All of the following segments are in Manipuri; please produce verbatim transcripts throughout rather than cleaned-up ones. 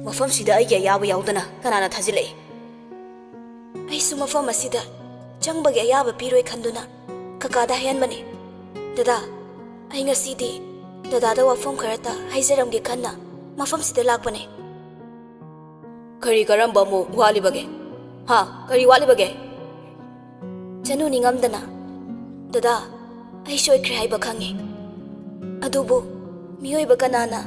ꯃꯐꯝꯁꯤꯗ ꯑꯩꯒꯤ ꯑꯌꯥꯕ ꯌꯥꯎꯗꯅ ꯀꯅꯥꯅ ꯊꯥꯖꯤꯜꯂꯛꯏ? ꯑꯩꯁꯨ ꯃꯐꯝ ꯑꯁꯤꯗ ꯆꯪꯕꯒꯤ ꯑꯌꯥꯕ ꯄꯤꯔꯣꯏ ꯈꯟꯗꯨꯅ ꯀꯀꯥꯗ ꯍꯥꯏꯍꯟꯕꯅꯤ꯫ ꯗꯗꯥ, ꯑꯩ ꯉꯁꯤꯗꯤ ꯗꯗꯥꯗ ꯋꯥꯐꯝ ꯈꯔꯇ ꯍꯥꯏꯖꯔꯝꯒꯦ ꯈꯟꯅ ꯃꯐꯝꯁꯤꯗ ꯂꯥꯛꯄꯅꯦ꯫ ꯀꯔꯤ ꯀꯔꯝꯕ ꯑꯃꯨꯛ ꯋꯥꯠꯂꯤꯕꯒꯦ? ꯍꯥ? ꯀꯔꯤ ꯋꯥꯠꯂꯤꯕꯒꯦ? ꯆꯅꯨ ꯅꯤꯡꯉꯝꯗꯅ, "ꯗꯗꯥ, ꯑꯩ ꯁꯣꯏꯈ꯭ꯔꯦ ꯍꯥꯏꯕ ꯈꯪꯉꯤ꯫ ꯑꯗꯨꯕꯨ ꯃꯤꯑꯣꯏꯕ ꯀꯅꯥꯅ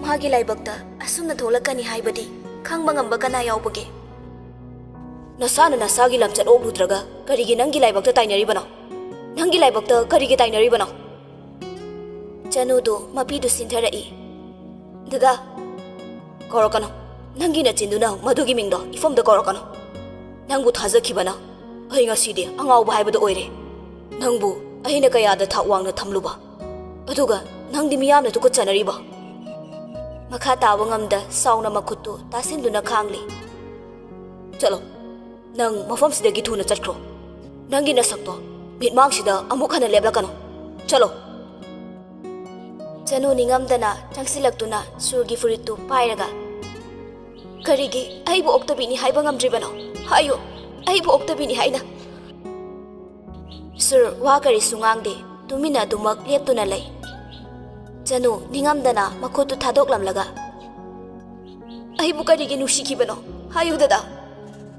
ꯃꯥꯒꯤ ꯂꯥꯏꯕꯛꯇ ꯑꯁꯨꯝꯅ ꯊꯣꯛꯂꯛꯀꯅꯤ ꯍꯥꯏꯕꯗꯤ ꯈꯪꯕ ꯉꯝꯕ ꯀꯅꯥ ꯌꯥꯎꯕꯒꯦ?" "ꯅꯁꯥꯅ ꯅꯁꯥꯒꯤ ꯂꯝꯆꯠ ꯑꯣꯛꯂꯨꯗ꯭ꯔꯒ ꯀꯔꯤꯒꯤ ꯅꯪꯒꯤ ꯂꯥꯏꯕꯛꯇ ꯇꯥꯏꯅꯔꯤꯕꯅꯣ? ꯅꯪꯒꯤ ꯂꯥꯏꯕꯛꯇ ꯀꯔꯤꯒꯤ ꯇꯥꯏꯅꯔꯤꯕꯅꯣ?" ꯆꯅꯨꯗꯨ ꯃꯄꯤꯗꯨ ꯁꯤꯟꯊꯔꯛꯏ꯫ "ꯗꯗꯥ, ꯀꯧꯔꯛꯀꯅꯨ꯫ ꯅꯪꯒꯤ ꯅꯆꯤꯟꯗꯨꯅ ꯃꯗꯨꯒꯤ ꯃꯤꯡꯗꯣ ꯏꯐꯝꯗ ꯀꯧꯔꯛꯀꯅꯨ꯫ ꯅꯪꯕꯨ ꯊꯥꯖꯈꯤꯕꯅ ꯑꯩ ꯉꯁꯤꯗꯤ ꯑꯉꯥꯎꯕ ꯍꯥꯏꯕꯗꯨ ꯑꯣꯏꯔꯦ꯫ ꯅꯪꯕꯨ ꯑꯩꯅ ꯀꯌꯥꯗ ꯊꯥꯛ ꯋꯥꯡꯅ ꯊꯝꯂꯨꯕ, ꯑꯗꯨꯒ ꯅꯪꯗꯤ ꯃꯤꯌꯥꯝꯅ ꯇꯨꯀꯠꯆꯅꯔꯤꯕ?" ꯃꯈꯥ ꯇꯥꯕ ꯉꯝꯗ ꯁꯥꯎꯅ ꯃꯈꯨꯠꯇꯨ ꯇꯥꯁꯤꯟꯗꯨꯅ ꯈꯥꯡꯂꯤ꯫ "ꯆꯠꯂꯣ, ꯅꯪ ꯃꯐꯝꯁꯤꯗꯒꯤ ꯊꯨꯅ ꯆꯠꯈ꯭ꯔꯣ꯫ ꯅꯪꯒꯤ ꯅꯁꯛꯇꯣ ꯃꯤꯠꯃꯥꯡꯁꯤꯗ ꯑꯃꯨꯛ ꯍꯟꯅ ꯂꯦꯞꯂꯛꯀꯅꯨ꯫ ꯆꯠꯂꯣ!" ꯆꯅꯨ ꯅꯤꯡꯉꯝꯗꯅ ꯆꯪꯁꯤꯜꯂꯛꯇꯨꯅ ꯁꯨꯔꯒꯤ ꯐꯨꯔꯤꯠꯇꯨ ꯄꯥꯏꯔꯒ, "ꯀꯔꯤꯒꯤ ꯑꯩꯕꯨ ꯑꯣꯛꯇꯕꯤꯅꯤ ꯍꯥꯏꯕ ꯉꯝꯗ꯭ꯔꯤꯕꯅꯣ? ꯍꯥꯏꯌꯨ, ꯑꯩꯕꯨ ꯑꯣꯛꯇꯕꯤꯅꯤ ꯍꯥꯏꯅ?" ꯁꯨꯔ ꯋꯥ ꯀꯔꯤꯁꯨ ꯉꯥꯡꯗꯦ, ꯇꯨꯃꯤꯟꯅ ꯑꯗꯨꯃꯛ ꯂꯦꯞꯇꯨꯅ ꯂꯩ꯫ ꯆꯅꯨ ꯅꯤꯡꯉꯝꯗꯅ ꯃꯈꯨꯠꯇꯨ ꯊꯥꯗꯣꯛꯂꯝꯂꯒ, "ꯑꯩꯕꯨ ꯀꯔꯤꯒꯤ ꯅꯨꯡꯁꯤꯈꯤꯕꯅꯣ? ꯍꯥꯏꯌꯨ ꯗꯗꯥ꯫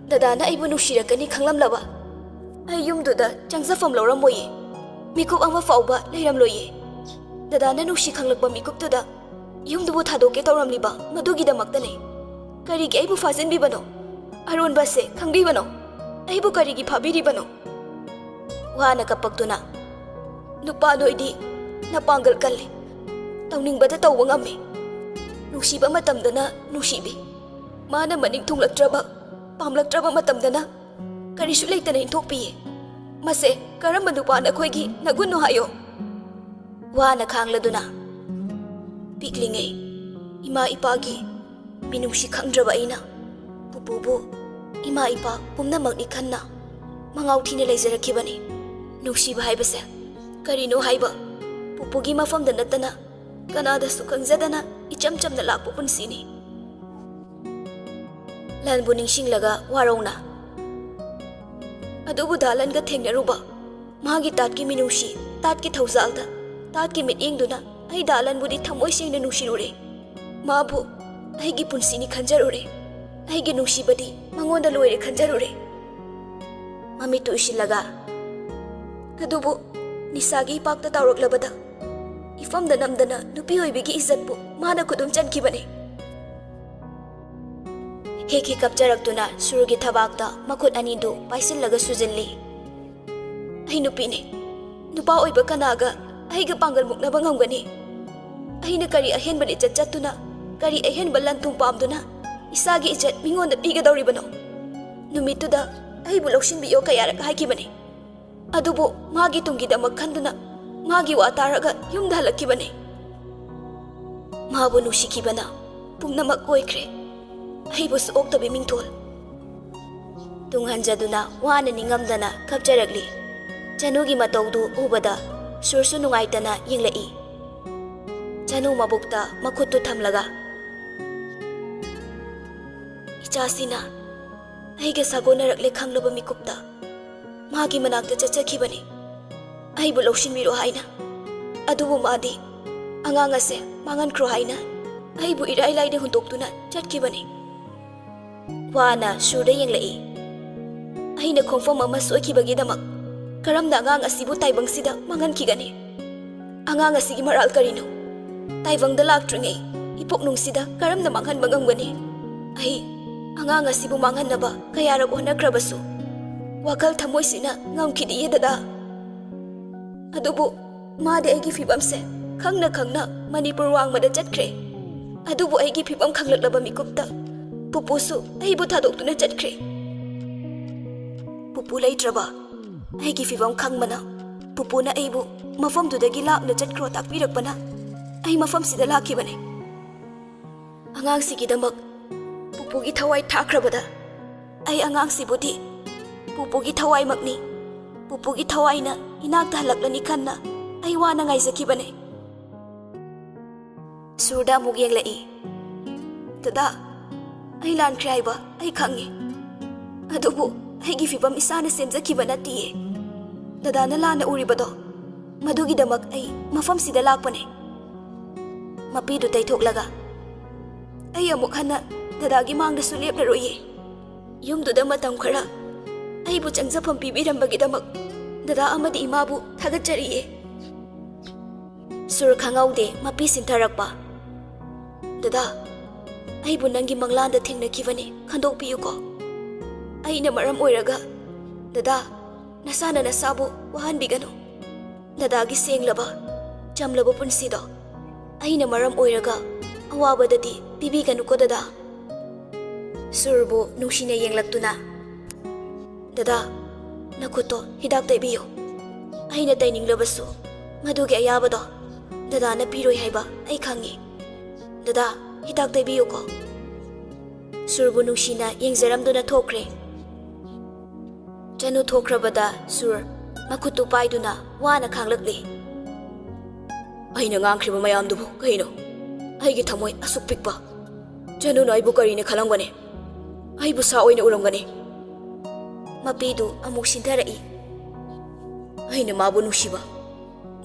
ꯗꯗꯥꯅ ꯑꯩꯕꯨ ꯅꯨꯡꯁꯤꯔꯛꯀꯅꯤ ꯈꯪꯂꯝꯂꯕ ꯑꯩ ꯌꯨꯝꯗꯨꯗ ꯆꯪꯖꯐꯝ ꯂꯧꯔꯝꯃꯣꯏꯌꯦ꯫ ꯃꯤꯀꯨꯞ ꯑꯃ ꯐꯥꯎꯕ ꯂꯩꯔꯝꯂꯣꯏꯌꯦ꯫ ꯗꯗꯥꯅ ꯅꯨꯡꯁꯤ ꯈꯪꯂꯛꯄ ꯃꯤꯀꯨꯞꯇꯨꯗ ꯌꯨꯝꯗꯨꯕꯨ ꯊꯥꯗꯣꯛꯀꯦ ꯇꯧꯔꯝꯂꯤꯕ ꯃꯗꯨꯒꯤꯗꯃꯛꯇꯅꯦ꯫ ꯀꯔꯤꯒꯤ ꯑꯩꯕꯨ ꯐꯥꯖꯤꯟꯕꯤꯕꯅꯣ? ꯑꯔꯣꯟꯕ ꯑꯁꯦ ꯈꯪꯕꯤꯕꯅꯣ? ꯑꯩꯕꯨ ꯀꯔꯤꯒꯤ ꯐꯥꯕꯤꯔꯤꯕꯅꯣ?" ꯋꯥꯅ ꯀꯞꯄꯛꯇꯨꯅ, "ꯅꯨꯄꯥ ꯅꯣꯏꯗꯤ ꯅꯄꯥꯡꯒꯜ ꯀꯜꯂꯤ, ꯇꯧꯅꯤꯡꯕꯗ ꯇꯧꯕ ꯉꯝꯃꯤ꯫ ꯅꯨꯡꯁꯤꯕ ꯃꯇꯝꯗꯅ ꯅꯨꯡꯁꯤꯕꯤ, ꯃꯥꯅ ꯃꯅꯤꯡ ꯊꯨꯡꯂꯛꯇ꯭ꯔꯕ, ꯄꯥꯝꯂꯛꯇ꯭ꯔꯕ ꯃꯇꯝꯗꯅ ꯀꯔꯤꯁꯨ ꯂꯩꯇꯅ ꯏꯟꯊꯣꯛꯄꯤꯌꯦ꯫ ꯃꯁꯦ ꯀꯔꯝꯕ ꯅꯨꯄꯥ ꯅꯈꯣꯏꯒꯤ ꯅꯒꯨꯟꯅꯣ ꯍꯥꯏꯌꯣ?" ꯋꯥꯅ ꯈꯥꯡꯂꯗꯨꯅ, ꯄꯤꯛꯂꯤꯉꯩ ꯏꯃꯥ ꯏꯄꯥꯒꯤ ꯃꯤꯅꯨꯡꯁꯤ ꯈꯪꯗ꯭ꯔꯕ ꯑꯩꯅ ꯄꯨꯄꯨꯕꯨ ꯏꯃꯥ ꯏꯄꯥ ꯄꯨꯝꯅꯃꯛꯅꯤ ꯈꯟꯅ ꯃꯉꯥꯎ ꯊꯤꯅ ꯂꯩꯖꯔꯛꯈꯤꯕꯅꯤ꯫ ꯅꯨꯡꯁꯤꯕ ꯍꯥꯏꯕꯁꯦ ꯀꯔꯤꯅꯣ ꯍꯥꯏꯕ ꯄꯨꯄꯨꯒꯤ ꯃꯐꯝꯗ ꯅꯠꯇꯅ ꯀꯅꯥꯗꯁꯨ ꯈꯪꯖꯗꯅ ꯏꯆꯝ ꯆꯝꯅ ꯂꯥꯛꯄ ꯄꯨꯟꯁꯤꯅꯤ꯫ ꯂꯟꯕꯨ ꯅꯤꯡꯁꯤꯡꯂꯒ ꯋꯥꯔꯧꯅ꯫ ꯑꯗꯨꯕꯨ ꯗꯥꯂꯟꯒ ꯊꯦꯡꯅꯔꯨꯕ ꯃꯥꯒꯤ ꯇꯥꯠꯀꯤ ꯃꯤꯅꯨꯡꯁꯤ, ꯇꯥꯠꯀꯤ ꯊꯧꯖꯥꯜꯗ, ꯇꯥꯠꯀꯤ ꯃꯤꯠꯌꯦꯡꯗꯨꯅ ꯑꯩ ꯗꯥꯂꯟꯕꯨꯗꯤ ꯊꯃꯣꯏ ꯁꯦꯡꯅ ꯅꯨꯡꯁꯤꯔꯨꯔꯦ꯫ ꯃꯥꯕꯨ ꯑꯩꯒꯤ ꯄꯨꯟꯁꯤꯅꯤ ꯈꯟꯖꯔꯨꯔꯦ꯫ ꯑꯩꯒꯤ ꯅꯨꯡꯁꯤꯕꯗꯤ ꯃꯉꯣꯟꯗ ꯂꯣꯏꯔꯦ ꯈꯟꯖꯔꯨꯔꯦ꯫ ꯃꯃꯤꯠꯇꯨ ꯎꯏꯁꯤꯜꯂꯒ, ꯑꯗꯨꯕꯨ ꯅꯤꯁꯥꯒꯤ ꯏꯄꯥꯛꯇ ꯇꯥꯎꯔꯛꯂꯕꯗ ꯏꯐꯝꯗ ꯅꯝꯗꯅ ꯅꯨꯄꯤ ꯑꯣꯏꯕꯤꯒꯤ ꯏꯖꯠꯄꯨ ꯃꯥꯅ ꯈꯨꯗꯨꯝ ꯆꯟꯈꯤꯕꯅꯤ꯫ ꯍꯦꯛ ꯍꯦꯛ ꯀꯞꯆꯔꯛꯇꯨꯅ ꯁꯨꯔꯒꯤ ꯊꯕꯥꯛꯇ ꯃꯈꯨꯠ ꯑꯅꯤꯗꯨ ꯄꯥꯏꯁꯤꯜꯂꯒ ꯁꯨꯖꯤꯜꯂꯤ꯫ ꯑꯩ ꯅꯨꯄꯤꯅꯤ꯫ ꯅꯨꯄꯥ ꯑꯣꯏꯕ ꯀꯅꯥꯒ ꯑꯩꯒ ꯄꯥꯡꯒꯜ ꯃꯨꯛꯅꯕ ꯉꯝꯒꯅꯤ? ꯑꯩꯅ ꯀꯔꯤ ꯑꯍꯦꯟꯕ ꯂꯤꯆꯠ ꯆꯠꯇꯨꯅ, ꯀꯔꯤ ꯑꯍꯦꯟꯕ ꯂꯟ ꯊꯨꯝ ꯄꯥꯝꯗꯨꯅ ꯏꯁꯥꯒꯤ ꯏꯖꯠ ꯃꯤꯉꯣꯟꯗ ꯄꯤꯒꯗꯧꯔꯤꯕꯅꯣ? ꯅꯨꯃꯤꯠꯇꯨꯗ ꯑꯩꯕꯨ ꯂꯧꯁꯤꯟꯕꯤꯌꯣ ꯀꯌꯥꯔꯛ ꯍꯥꯏꯈꯤꯕꯅꯤ꯫ ꯑꯗꯨꯕꯨ ꯃꯥꯒꯤ ꯇꯨꯡꯒꯤꯗꯃꯛ ꯈꯟꯗꯨꯅ ꯃꯥꯒꯤ ꯋꯥ ꯇꯥꯔꯒ ꯌꯨꯝꯗ ꯍꯜꯂꯛꯈꯤꯕꯅꯤ꯫ ꯃꯥꯕꯨ ꯅꯨꯡꯁꯤꯈꯤꯕꯅ ꯄꯨꯝꯅꯃꯛ ꯑꯣꯏꯈ꯭ꯔꯦ꯫ ꯑꯩꯕꯨꯁꯨ ꯑꯣꯛꯇꯕꯤ ꯃꯤꯡꯊꯣꯜ꯫ ꯇꯨꯡ ꯍꯟꯖꯗꯨꯅ ꯋꯥꯅ ꯅꯤꯡꯉꯝꯗꯅ ꯀꯞꯆꯔꯛꯂꯤ꯫ ꯆꯅꯨꯒꯤ ꯃꯇꯧꯗꯨ ꯎꯕꯗ ꯁꯨꯔꯁꯨ ꯅꯨꯡꯉꯥꯏꯇꯅ ꯌꯦꯡꯂꯛꯏ꯫ ꯆꯅꯨ ꯃꯕꯨꯛꯇ ꯃꯈꯨꯠꯇꯨ ꯊꯝꯂꯒ, "ꯏꯆꯥꯁꯤꯅ ꯑꯩꯒ ꯁꯥꯒꯣꯟꯅꯔꯛꯂꯦ ꯈꯪꯂꯕ ꯃꯤꯀꯨꯞꯇ ꯃꯥꯒꯤ ꯃꯅꯥꯛꯇ ꯆꯠꯆꯈꯤꯕꯅꯤ, ꯑꯩꯕꯨ ꯂꯧꯁꯤꯟꯕꯤꯔꯣ ꯍꯥꯏꯅ꯫ ꯑꯗꯨꯕꯨ ꯃꯥꯗꯤ ꯑꯉꯥꯡ ꯑꯁꯦ ꯃꯥꯡꯍꯟꯈ꯭ꯔꯣ ꯍꯥꯏꯅ ꯑꯩꯕꯨ ꯏꯔꯥꯏ ꯂꯥꯏꯅ ꯍꯨꯟꯗꯣꯛꯇꯨꯅ ꯆꯠꯈꯤꯕꯅꯤ꯫ ꯋꯥꯅ ꯁꯨꯔꯗ ꯌꯦꯡꯂꯛꯏ꯫ ꯑꯩꯅ ꯈꯣꯡꯐꯝ ꯑꯃ ꯁꯣꯏꯈꯤꯕꯒꯤꯗꯃꯛ ꯀꯔꯝꯅ ꯑꯉꯥꯡ ꯑꯁꯤꯕꯨ ꯇꯥꯏꯕꯪꯁꯤꯗ ꯃꯥꯡꯍꯟꯈꯤꯒꯅꯤ? ꯑꯉꯥꯡ ꯑꯁꯤꯒꯤ ꯃꯔꯥꯜ ꯀꯔꯤꯅꯣ? ꯇꯥꯏꯕꯪꯗ ꯂꯥꯛꯇ꯭ꯔꯤꯉꯩ ꯏꯄꯣꯛ ꯅꯨꯡꯁꯤꯗ ꯀꯔꯝꯅ ꯃꯥꯡꯍꯟꯕ ꯉꯝꯒꯅꯤ? ꯑꯩ ꯑꯉꯥꯡ ꯑꯁꯤꯕꯨ ꯃꯥꯡꯍꯟꯅꯕ ꯀꯌꯥꯔꯛ ꯍꯣꯠꯅꯈ꯭ꯔꯕꯁꯨ ꯋꯥꯈꯜ ꯊꯃꯣꯏꯁꯤꯅ ꯉꯝꯈꯤꯗꯤꯌꯦ ꯗꯗꯥ꯫ ꯑꯗꯨꯕꯨ ꯃꯥꯗꯤ ꯑꯩꯒꯤ ꯐꯤꯕꯝꯁꯦ ꯈꯪꯅ ꯈꯪꯅ ꯃꯅꯤꯄꯨꯔ ꯋꯥꯡꯃꯗ ꯆꯠꯈ꯭ꯔꯦ꯫ ꯑꯗꯨꯕꯨ ꯑꯩꯒꯤ ꯐꯤꯕꯝ ꯈꯪꯂꯛꯂꯕ ꯃꯤꯀꯨꯞꯇ ꯄꯨꯄꯨꯁꯨ ꯑꯩꯕꯨ ꯊꯥꯗꯣꯛꯇꯨꯅ ꯆꯠꯈ꯭ꯔꯦ꯫ ꯄꯨꯄꯨ ꯂꯩꯇ꯭ꯔꯕ ꯑꯩꯒꯤ ꯐꯤꯕꯝ ꯈꯪꯕꯅ ꯄꯨꯄꯨꯅ ꯑꯩꯕꯨ ꯃꯐꯝꯗꯨꯗꯒꯤ ꯂꯥꯞꯅ ꯆꯠꯈ꯭ꯔꯣ ꯇꯥꯛꯄꯤꯔꯛꯄꯅ ꯑꯩ ꯃꯐꯝꯁꯤꯗ ꯂꯥꯛꯈꯤꯕꯅꯤ꯫ ꯑꯉꯥꯡꯁꯤꯒꯤꯗꯃꯛ ꯄꯨꯄꯨꯒꯤ ꯊꯋꯥꯏ ꯊꯥꯈ꯭ꯔꯕꯗ ꯑꯩ ꯑꯉꯥꯡꯁꯤꯕꯨꯗꯤ ꯄꯨꯄꯨꯒꯤ ꯊꯋꯥꯏꯃꯛꯅꯤ, ꯄꯨꯄꯨꯒꯤ ꯊꯋꯥꯏꯅ ꯏꯅꯥꯛꯇ ꯍꯜꯂꯛꯂꯅꯤ ꯈꯟꯅ ꯑꯩ ꯋꯥꯅ ꯉꯥꯏꯖꯈꯤꯕꯅꯦ꯫" ꯁꯨꯔꯗ ꯑꯃꯨꯛ ꯌꯦꯡꯂꯛꯏ꯫ "ꯗꯗꯥ, ꯑꯩ ꯂꯥꯟꯈ꯭ꯔꯦ ꯍꯥꯏꯕ ꯑꯩ ꯈꯪꯉꯤ꯫ ꯑꯗꯨꯕꯨ ꯑꯩꯒꯤ ꯐꯤꯕꯝ ꯏꯁꯥꯅ ꯁꯦꯝꯖꯈꯤꯕ ꯅꯠꯇꯤꯌꯦ꯫ ꯗꯗꯥꯅ ꯂꯥꯟꯅ ꯎꯔꯤꯕꯗꯣ, ꯃꯗꯨꯒꯤꯗꯃꯛ ꯑꯩ ꯃꯐꯝꯁꯤꯗ ꯂꯥꯛꯄꯅꯦ꯫ ꯃꯄꯤꯗꯨ ꯇꯩꯊꯣꯛꯂꯒ, "ꯑꯩ ꯑꯃꯨꯛ ꯍꯟꯅ ꯗꯗꯥꯒꯤ ꯃꯥꯡꯗꯁꯨ ꯂꯦꯞꯂꯔꯣꯏꯌꯦ꯫ ꯌꯨꯝꯗꯨꯗ ꯃꯇꯝ ꯈꯔ ꯑꯩꯕꯨ ꯆꯪꯖꯐꯝ ꯄꯤꯕꯤꯔꯝꯕꯒꯤꯗꯃꯛ ꯗꯗꯥ ꯑꯃꯗꯤ ꯏꯃꯥꯕꯨ ꯊꯥꯒꯠꯆꯔꯤꯌꯦ꯫" ꯁꯨꯔ ꯈꯪꯍꯧꯗꯦ ꯃꯄꯤ ꯁꯤꯟꯊꯔꯛꯄ꯫ "ꯗꯗꯥ, ꯑꯩꯕꯨ ꯅꯪꯒꯤ ꯃꯪꯂꯥꯟꯗ ꯊꯦꯡꯅꯈꯤꯕꯅꯤ, ꯈꯟꯗꯣꯛꯄꯤꯌꯨꯀꯣ꯫ ꯑꯩꯅ ꯃꯔꯝ ꯑꯣꯏꯔꯒ, ꯗꯗꯥ, ꯅꯁꯥꯅ ꯅꯁꯥꯕꯨ ꯋꯥꯍꯟꯕꯤꯒꯅꯨ꯫ ꯗꯗꯥꯒꯤ ꯁꯦꯡꯂꯕ, ꯆꯝꯂꯕ ꯄꯨꯟꯁꯤꯗꯣ ꯑꯩꯅ ꯃꯔꯝ ꯑꯣꯏꯔꯒ ꯑꯋꯥꯕꯗꯗꯤ ꯄꯤꯕꯤꯒꯅꯨꯀꯣ, ꯗꯗꯥ꯫" ꯁꯨꯔꯕꯨ ꯅꯨꯡꯁꯤꯅ ꯌꯦꯡꯂꯛꯇꯨꯅ, "ꯗꯗꯥ, ꯅꯈꯨꯠꯇꯣ ꯍꯤꯗꯥꯛ ꯇꯩꯕꯤꯌꯨ꯫ ꯑꯩꯅ ꯇꯩꯅꯤꯡꯂꯕꯁꯨ ꯃꯗꯨꯒꯤ ꯑꯌꯥꯕꯗꯣ ꯗꯗꯥꯅ ꯄꯤꯔꯣꯏ ꯍꯥꯏꯕ ꯑꯩ ꯈꯪꯉꯤ꯫ ꯗꯗꯥ, ꯍꯤꯗꯥꯛ ꯇꯩꯕꯤꯌꯨꯀꯣ꯫" ꯁꯨꯔꯕꯨ ꯅꯨꯡꯁꯤꯅ ꯌꯦꯡꯖꯔꯝꯗꯨꯅ ꯊꯣꯛꯈ꯭ꯔꯦ꯫ ꯆꯅꯨ ꯊꯣꯛꯈ꯭ꯔꯕꯗ ꯁꯨꯔ ꯃꯈꯨꯠꯇꯨ ꯄꯥꯏꯗꯨꯅ ꯋꯥꯅ ꯈꯥꯡꯂꯛꯂꯤ꯫ "ꯑꯩꯅ ꯉꯥꯡꯈ꯭ꯔꯤꯕ ꯃꯌꯥꯝꯗꯨꯕꯨ ꯀꯩꯅꯣ? ꯑꯩꯒꯤ ꯊꯃꯣꯏ ꯑꯁꯨꯛ ꯄꯤꯛꯄ ꯆꯅꯨꯅ ꯑꯩꯕꯨ ꯀꯔꯤꯅ ꯈꯜꯂꯝꯒꯅꯤ? ꯑꯩꯕꯨ ꯁꯥ ꯑꯣꯏꯅ ꯎꯔꯝꯒꯅꯤ?" ꯃꯄꯤꯗꯨ ꯑꯃꯨꯛ ꯁꯤꯟꯊꯔꯛꯏ꯫ "ꯑꯩꯅ ꯃꯥꯕꯨ ꯅꯨꯡꯁꯤꯕ,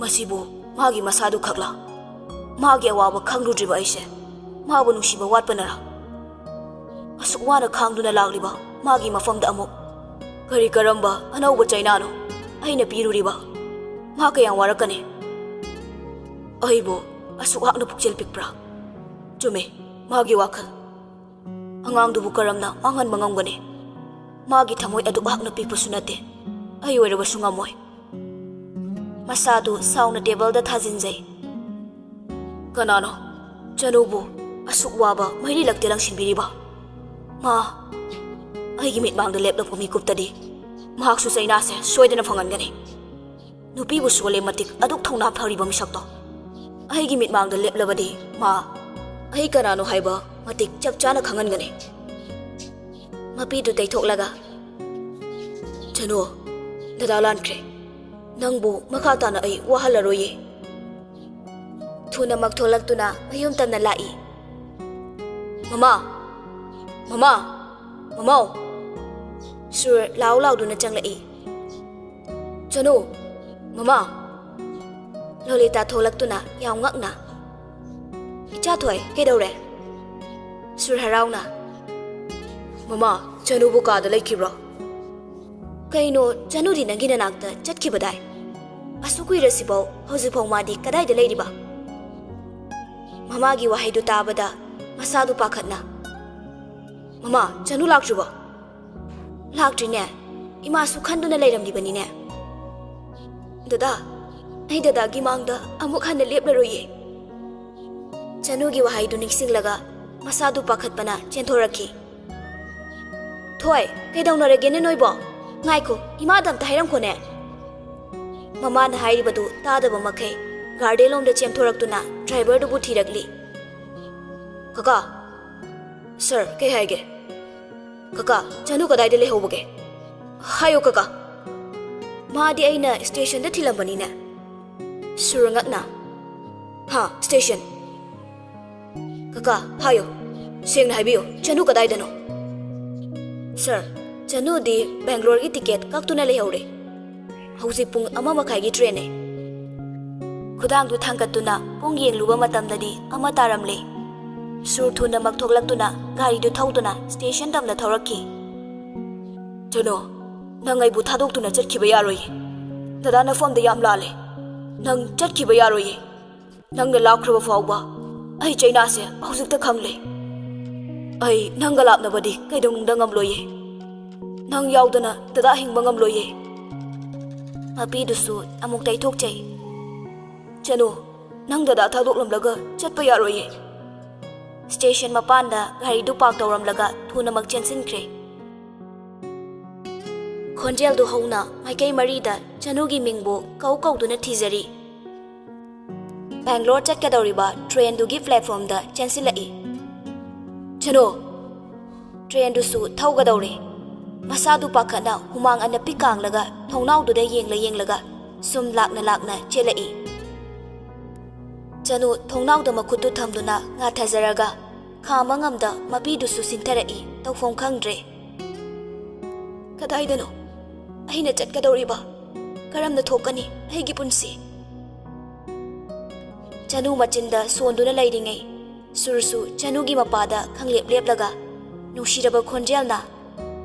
ꯃꯁꯤꯕꯨ ꯃꯥꯒꯤ ꯃꯁꯥꯗꯨ ꯈꯛꯂꯥ? ꯃꯥꯒꯤ ꯑꯋꯥꯕ ꯈꯪꯂꯨꯗ꯭ꯔꯤꯕ ꯑꯩꯁꯦ ꯃꯥꯕꯨ ꯅꯨꯡꯁꯤꯕ ꯋꯥꯠꯄꯅꯔꯥ? ꯑꯁꯨꯛ ꯋꯥꯅ ꯈꯥꯡꯗꯨꯅ ꯂꯥꯛꯂꯤꯕ ꯃꯥꯒꯤ ꯃꯐꯝꯗ ꯑꯃꯨꯛ ꯀꯔꯤ ꯀꯔꯝꯕ ꯑꯅꯧꯕ ꯆꯩꯅꯥꯅꯣ ꯑꯩꯅ ꯄꯤꯔꯨꯔꯤꯕ? ꯃꯥ ꯀꯌꯥꯝ ꯋꯥꯔꯛꯀꯅꯤ? ꯑꯩꯕꯨ ꯑꯁꯨꯛ ꯍꯥꯛꯅ ꯄꯨꯛꯆꯦꯜ ꯄꯤꯛꯄ꯭ꯔꯥ? ꯆꯨꯝꯃꯦ, ꯃꯥꯒꯤ ꯋꯥꯈꯜ꯫ ꯑꯉꯥꯡꯗꯨꯕꯨ ꯀꯔꯝꯅ ꯃꯥꯡꯍꯟꯕ ꯉꯝꯒꯅꯤ? ꯃꯥꯒꯤ ꯊꯃꯣꯏ ꯑꯗꯨꯛ ꯍꯥꯛꯅ ꯄꯤꯛꯄꯁꯨ ꯅꯠꯇꯦ, ꯑꯩ ꯑꯣꯏꯔꯕꯁꯨ ꯉꯝꯃꯣꯏ꯫" ꯃꯁꯥꯗꯨ ꯁꯥꯎꯅ ꯇꯦꯕꯜꯗ ꯊꯥꯖꯤꯟꯖꯩ꯫ "ꯀꯅꯥꯅꯣ ꯆꯅꯨꯕꯨ ꯑꯁꯨꯛ ꯋꯥꯕ ꯃꯩꯔꯤ ꯂꯛꯇꯦ ꯂꯪꯁꯤꯟꯕꯤꯔꯤꯕ? ꯃꯥ ꯑꯩꯒꯤ ꯃꯤꯠꯃꯥꯡꯗ ꯂꯦꯞꯂꯛꯄ ꯃꯤꯀꯨꯞꯇꯗꯤ ꯃꯍꯥꯛꯁꯨ ꯆꯩꯅꯥꯁꯦ ꯁꯣꯏꯗꯅ ꯐꯪꯍꯟꯒꯅꯤ꯫ ꯅꯨꯄꯤꯕꯨ ꯁꯣꯜꯂꯦ ꯃꯇꯤꯛ ꯑꯗꯨꯛ ꯊꯧꯅꯥ ꯐꯔꯤꯕ ꯃꯤꯁꯛꯇꯣ ꯑꯩꯒꯤ ꯃꯤꯠꯃꯥꯡꯗ ꯂꯦꯞꯂꯕꯗꯤ ꯃꯥ ꯑꯩ ꯀꯅꯥꯅꯣ ꯍꯥꯏꯕ ꯃꯇꯤꯛ ꯆꯞ ꯆꯥꯅ ꯈꯪꯍꯟꯒꯅꯤ꯫" ꯃꯄꯤꯗꯨ ꯇꯩꯊꯣꯛꯂꯒ, "ꯆꯅꯨ, ꯗꯗꯥ ꯂꯥꯟꯈ꯭ꯔꯦ꯫ ꯅꯪꯕꯨ ꯃꯈꯥ ꯇꯥꯅ ꯑꯩ ꯋꯥꯍꯜꯂꯔꯣꯏꯌꯦ꯫" ꯊꯨꯅꯃꯛ ꯊꯣꯛꯂꯛꯇꯨꯅ ꯃꯌꯨꯝ ꯇꯝꯅ ꯂꯥꯛꯏ꯫ "ꯃꯃꯥ!" "ꯃꯃꯥ! ꯃꯃꯥꯎ!" ꯁꯨꯔ ꯂꯥꯎ ꯂꯥꯎꯗꯨꯅ ꯆꯪꯂꯛꯏ꯫ "ꯆꯅꯨ! ꯃꯃꯥ!" ꯂꯣꯂꯤꯇꯥ ꯊꯣꯛꯂꯛꯇꯨꯅ ꯌꯥꯝ ꯉꯛꯅ, "ꯏꯆꯥꯊꯣꯏ, ꯀꯩꯗꯧꯔꯦ?" ꯁꯨꯔ ꯍꯔꯥꯎꯅ, "ꯃꯃꯥ, ꯆꯅꯨꯕꯨ ꯀꯥꯗ ꯂꯩꯈꯤꯕ꯭ꯔꯣ?" "ꯀꯩꯅꯣ, ꯆꯅꯨꯗꯤ ꯅꯪꯒꯤ ꯅꯅꯥꯛꯇ ꯆꯠꯈꯤꯕꯗꯥꯏ? ꯑꯁꯨꯛ ꯀꯨꯏꯔꯁꯤꯐꯥꯎ ꯍꯧꯖꯤꯛꯐꯥꯎ ꯃꯥꯗꯤ ꯀꯗꯥꯏꯗ ꯂꯩꯔꯤꯕ?" ꯃꯃꯥꯒꯤ ꯋꯥꯍꯩꯗꯨ ꯇꯥꯕꯗ ꯃꯁꯥꯗꯨ ꯄꯥꯈꯠꯅ, "ꯃꯃꯥ, ꯆꯅꯨ ꯂꯥꯛꯇ꯭ꯔꯤꯕꯣ?" "ꯂꯥꯛꯇ꯭ꯔꯤꯅꯦ꯫ ꯏꯃꯥꯁꯨ ꯈꯟꯗꯨꯅ ꯂꯩꯔꯝꯂꯤꯕꯅꯤꯅꯦ꯫" "ꯗꯗꯥ, ꯑꯩ ꯗꯗꯥꯒꯤ ꯃꯥꯡꯗ ꯑꯃꯨꯛ ꯍꯟꯅ ꯂꯦꯞꯂꯔꯣꯏꯌꯦ꯫" ꯆꯅꯨꯒꯤ ꯋꯥꯍꯩꯗꯨ ꯅꯤꯡꯁꯤꯡꯂꯒ ꯃꯁꯥꯗꯨ ꯄꯥꯈꯠꯄꯅ ꯆꯦꯟꯊꯣꯔꯛꯈꯤ꯫ "ꯊꯣꯏ, ꯀꯩꯗꯧꯅꯔꯒꯦꯅꯦ ꯅꯣꯏꯕꯣ? ꯉꯥꯏꯈꯣ, ꯏꯃꯥꯗ ꯑꯝꯇ ꯍꯥꯏꯔꯝꯈꯣꯅꯦ꯫" ꯃꯃꯥꯅ ꯍꯥꯏꯔꯤꯕꯗꯨ ꯇꯥꯗꯕ ꯃꯈꯩ ꯒꯥꯔꯗꯦꯟ ꯂꯣꯝꯗ ꯆꯦꯟꯊꯣꯔꯛꯇꯨꯅ ꯗ꯭ꯔꯥꯏꯚꯔꯗꯨꯕꯨ ꯊꯤꯔꯛꯂꯤ꯫ "ꯀꯀꯥ!" "ꯁꯔ, ꯀꯩ ꯍꯥꯏꯒꯦ?" "ꯀꯀꯥ, ꯆꯅꯨ ꯀꯗꯥꯏꯗ ꯂꯩꯍꯧꯕꯒꯦ? ꯍꯥꯏꯌꯣ ꯀꯀꯥ꯫" "ꯃꯥꯗꯤ ꯑꯩꯅ ꯁ꯭ꯇꯦꯁꯟꯗ ꯊꯤꯜꯂꯝꯕꯅꯤꯅꯦ꯫" ꯁꯨꯔ ꯉꯛꯅ, "ꯍꯥ, ꯁ꯭ꯇꯦꯁꯟ?" "ꯀꯀꯥ, ꯍꯥꯏꯌꯣ, ꯁꯦꯡꯅ ꯍꯥꯏꯕꯤꯌꯨ, ꯆꯅꯨ ꯀꯗꯥꯏꯗꯅꯣ?" "ꯁꯔ, ꯆꯅꯨꯗꯤ ꯕꯦꯡꯒ꯭ꯂꯣꯔꯒꯤ ꯇꯤꯀꯦꯠ ꯀꯛꯇꯨꯅ ꯂꯩꯍꯧꯔꯦ꯫ ꯍꯧꯖꯤꯛ ꯄꯨꯡ ꯑꯃ ꯃꯈꯥꯏꯒꯤ ꯇ꯭ꯔꯦꯟꯅꯦ꯫" ꯈꯨꯗꯥꯡꯗꯨ ꯊꯥꯡꯒꯠꯇꯨꯅ ꯄꯨꯡ ꯌꯦꯡꯂꯨꯕ ꯃꯇꯝꯗꯗꯤ ꯑꯃ ꯇꯥꯔꯝꯂꯦ꯫ ꯁꯨꯔ ꯊꯨꯅꯃꯛ ꯊꯣꯛꯂꯛꯇꯨꯅ ꯒꯥꯔꯤꯗꯨ ꯊꯧꯗꯨꯅ ꯁ꯭ꯇꯦꯁꯟ ꯇꯝꯅ ꯊꯧꯔꯛꯈꯤ꯫ "ꯆꯅꯨ, ꯅꯪ ꯑꯩꯕꯨ ꯊꯥꯗꯣꯛꯇꯨꯅ ꯆꯠꯈꯤꯕ ꯌꯥꯔꯣꯏꯌꯦ꯫ ꯗꯗꯥ ꯅꯐꯝꯗ ꯌꯥꯝ ꯂꯥꯜꯂꯦ꯫ ꯅꯪ ꯆꯠꯈꯤꯕ ꯌꯥꯔꯣꯏꯌꯦ꯫ ꯅꯪꯅ ꯂꯥꯛꯈ꯭ꯔꯕ ꯐꯥꯎꯕ ꯑꯩ ꯆꯩꯅꯥꯁꯦ ꯍꯧꯖꯤꯛꯇ ꯈꯪꯂꯦ꯫ ꯑꯩ ꯅꯪꯒ ꯂꯥꯞꯅꯕꯗꯤ ꯀꯩꯗꯧꯅꯨꯡꯗ ꯉꯝꯂꯣꯏꯌꯦ꯫ ꯅꯪ ꯌꯥꯎꯗꯅ ꯗꯗꯥ ꯍꯤꯡꯕ ꯉꯝꯂꯣꯏꯌꯦ꯫" ꯃꯄꯤꯗꯨꯁꯨ ꯑꯃꯨꯛ ꯇꯩꯊꯣꯛꯆꯩ꯫ "ꯆꯅꯨ, ꯅꯪ ꯗꯗꯥ ꯊꯥꯗꯣꯛꯂꯝꯂꯒ ꯆꯠꯄ ꯌꯥꯔꯣꯏꯌꯦ꯫" ꯁ꯭ꯇꯦꯁꯟ ꯃꯄꯥꯟꯗ ꯒꯥꯔꯤꯗꯨ ꯄꯥꯔꯛ ꯇꯧꯔꯝꯂꯒ ꯊꯨꯅꯃꯛ ꯆꯦꯟꯁꯤꯟꯈ꯭ꯔꯦ꯫ ꯈꯣꯟꯖꯦꯜꯗꯨ ꯍꯧꯅ ꯃꯥꯏꯀꯩ ꯃꯔꯤꯗ ꯆꯅꯨꯒꯤ ꯃꯤꯡꯕꯨ ꯀꯧ ꯀꯧꯗꯨꯅ ꯊꯤꯖꯔꯤ꯫ ꯕꯦꯡꯒ꯭ꯂꯣꯔ ꯆꯠꯀꯗꯧꯔꯤꯕ ꯇ꯭ꯔꯦꯟꯗꯨꯒꯤ ꯄ꯭ꯂꯦꯠꯐꯣꯝꯗ ꯆꯦꯟꯁꯤꯜꯂꯛꯏ꯫ "ꯆꯅꯨ!" ꯇ꯭ꯔꯦꯟꯗꯨꯁꯨ ꯊꯧꯒꯗꯧꯔꯦ꯫ ꯃꯁꯥꯗꯨ ꯄꯥꯈꯠꯅ ꯍꯨꯃꯥꯡ ꯑꯅꯞꯄꯤ ꯀꯥꯡꯂꯒ ꯊꯣꯡꯅꯥꯎꯗꯨꯗ ꯌꯦꯡꯂ ꯌꯦꯡꯂꯒ ꯁꯨꯝ ꯂꯥꯛꯅ ꯂꯥꯛꯅ ꯆꯦꯜꯂꯛꯏ꯫ ꯆꯅꯨ ꯊꯣꯡꯅꯥꯎꯗ ꯃꯈꯨꯠꯇꯨ ꯊꯝꯗꯨꯅ ꯉꯥꯊꯖꯔꯒ, ꯈꯥꯝꯕ ꯉꯝꯗ ꯃꯄꯤꯗꯨꯁꯨ ꯁꯤꯟꯊꯔꯛꯏ꯫ ꯇꯧꯐꯝ ꯈꯪꯗ꯭ꯔꯦ꯫ "ꯀꯗꯥꯏꯗꯅꯣ ꯑꯩꯅ ꯆꯠꯀꯗꯧꯔꯤꯕ? ꯀꯔꯝꯅ ꯊꯣꯛꯀꯅꯤ ꯑꯩꯒꯤ ꯄꯨꯟꯁꯤ?" ꯆꯅꯨ ꯃꯆꯤꯟꯗ ꯁꯣꯟꯗꯨꯅ ꯂꯩꯔꯤꯉꯩ, ꯁꯨꯔꯁꯨ ꯆꯅꯨꯒꯤ ꯃꯄꯥꯗ ꯈꯪꯂꯦꯞ ꯂꯦꯞꯂꯒ ꯅꯨꯡꯁꯤꯔꯕ ꯈꯣꯟꯖꯦꯜꯅ,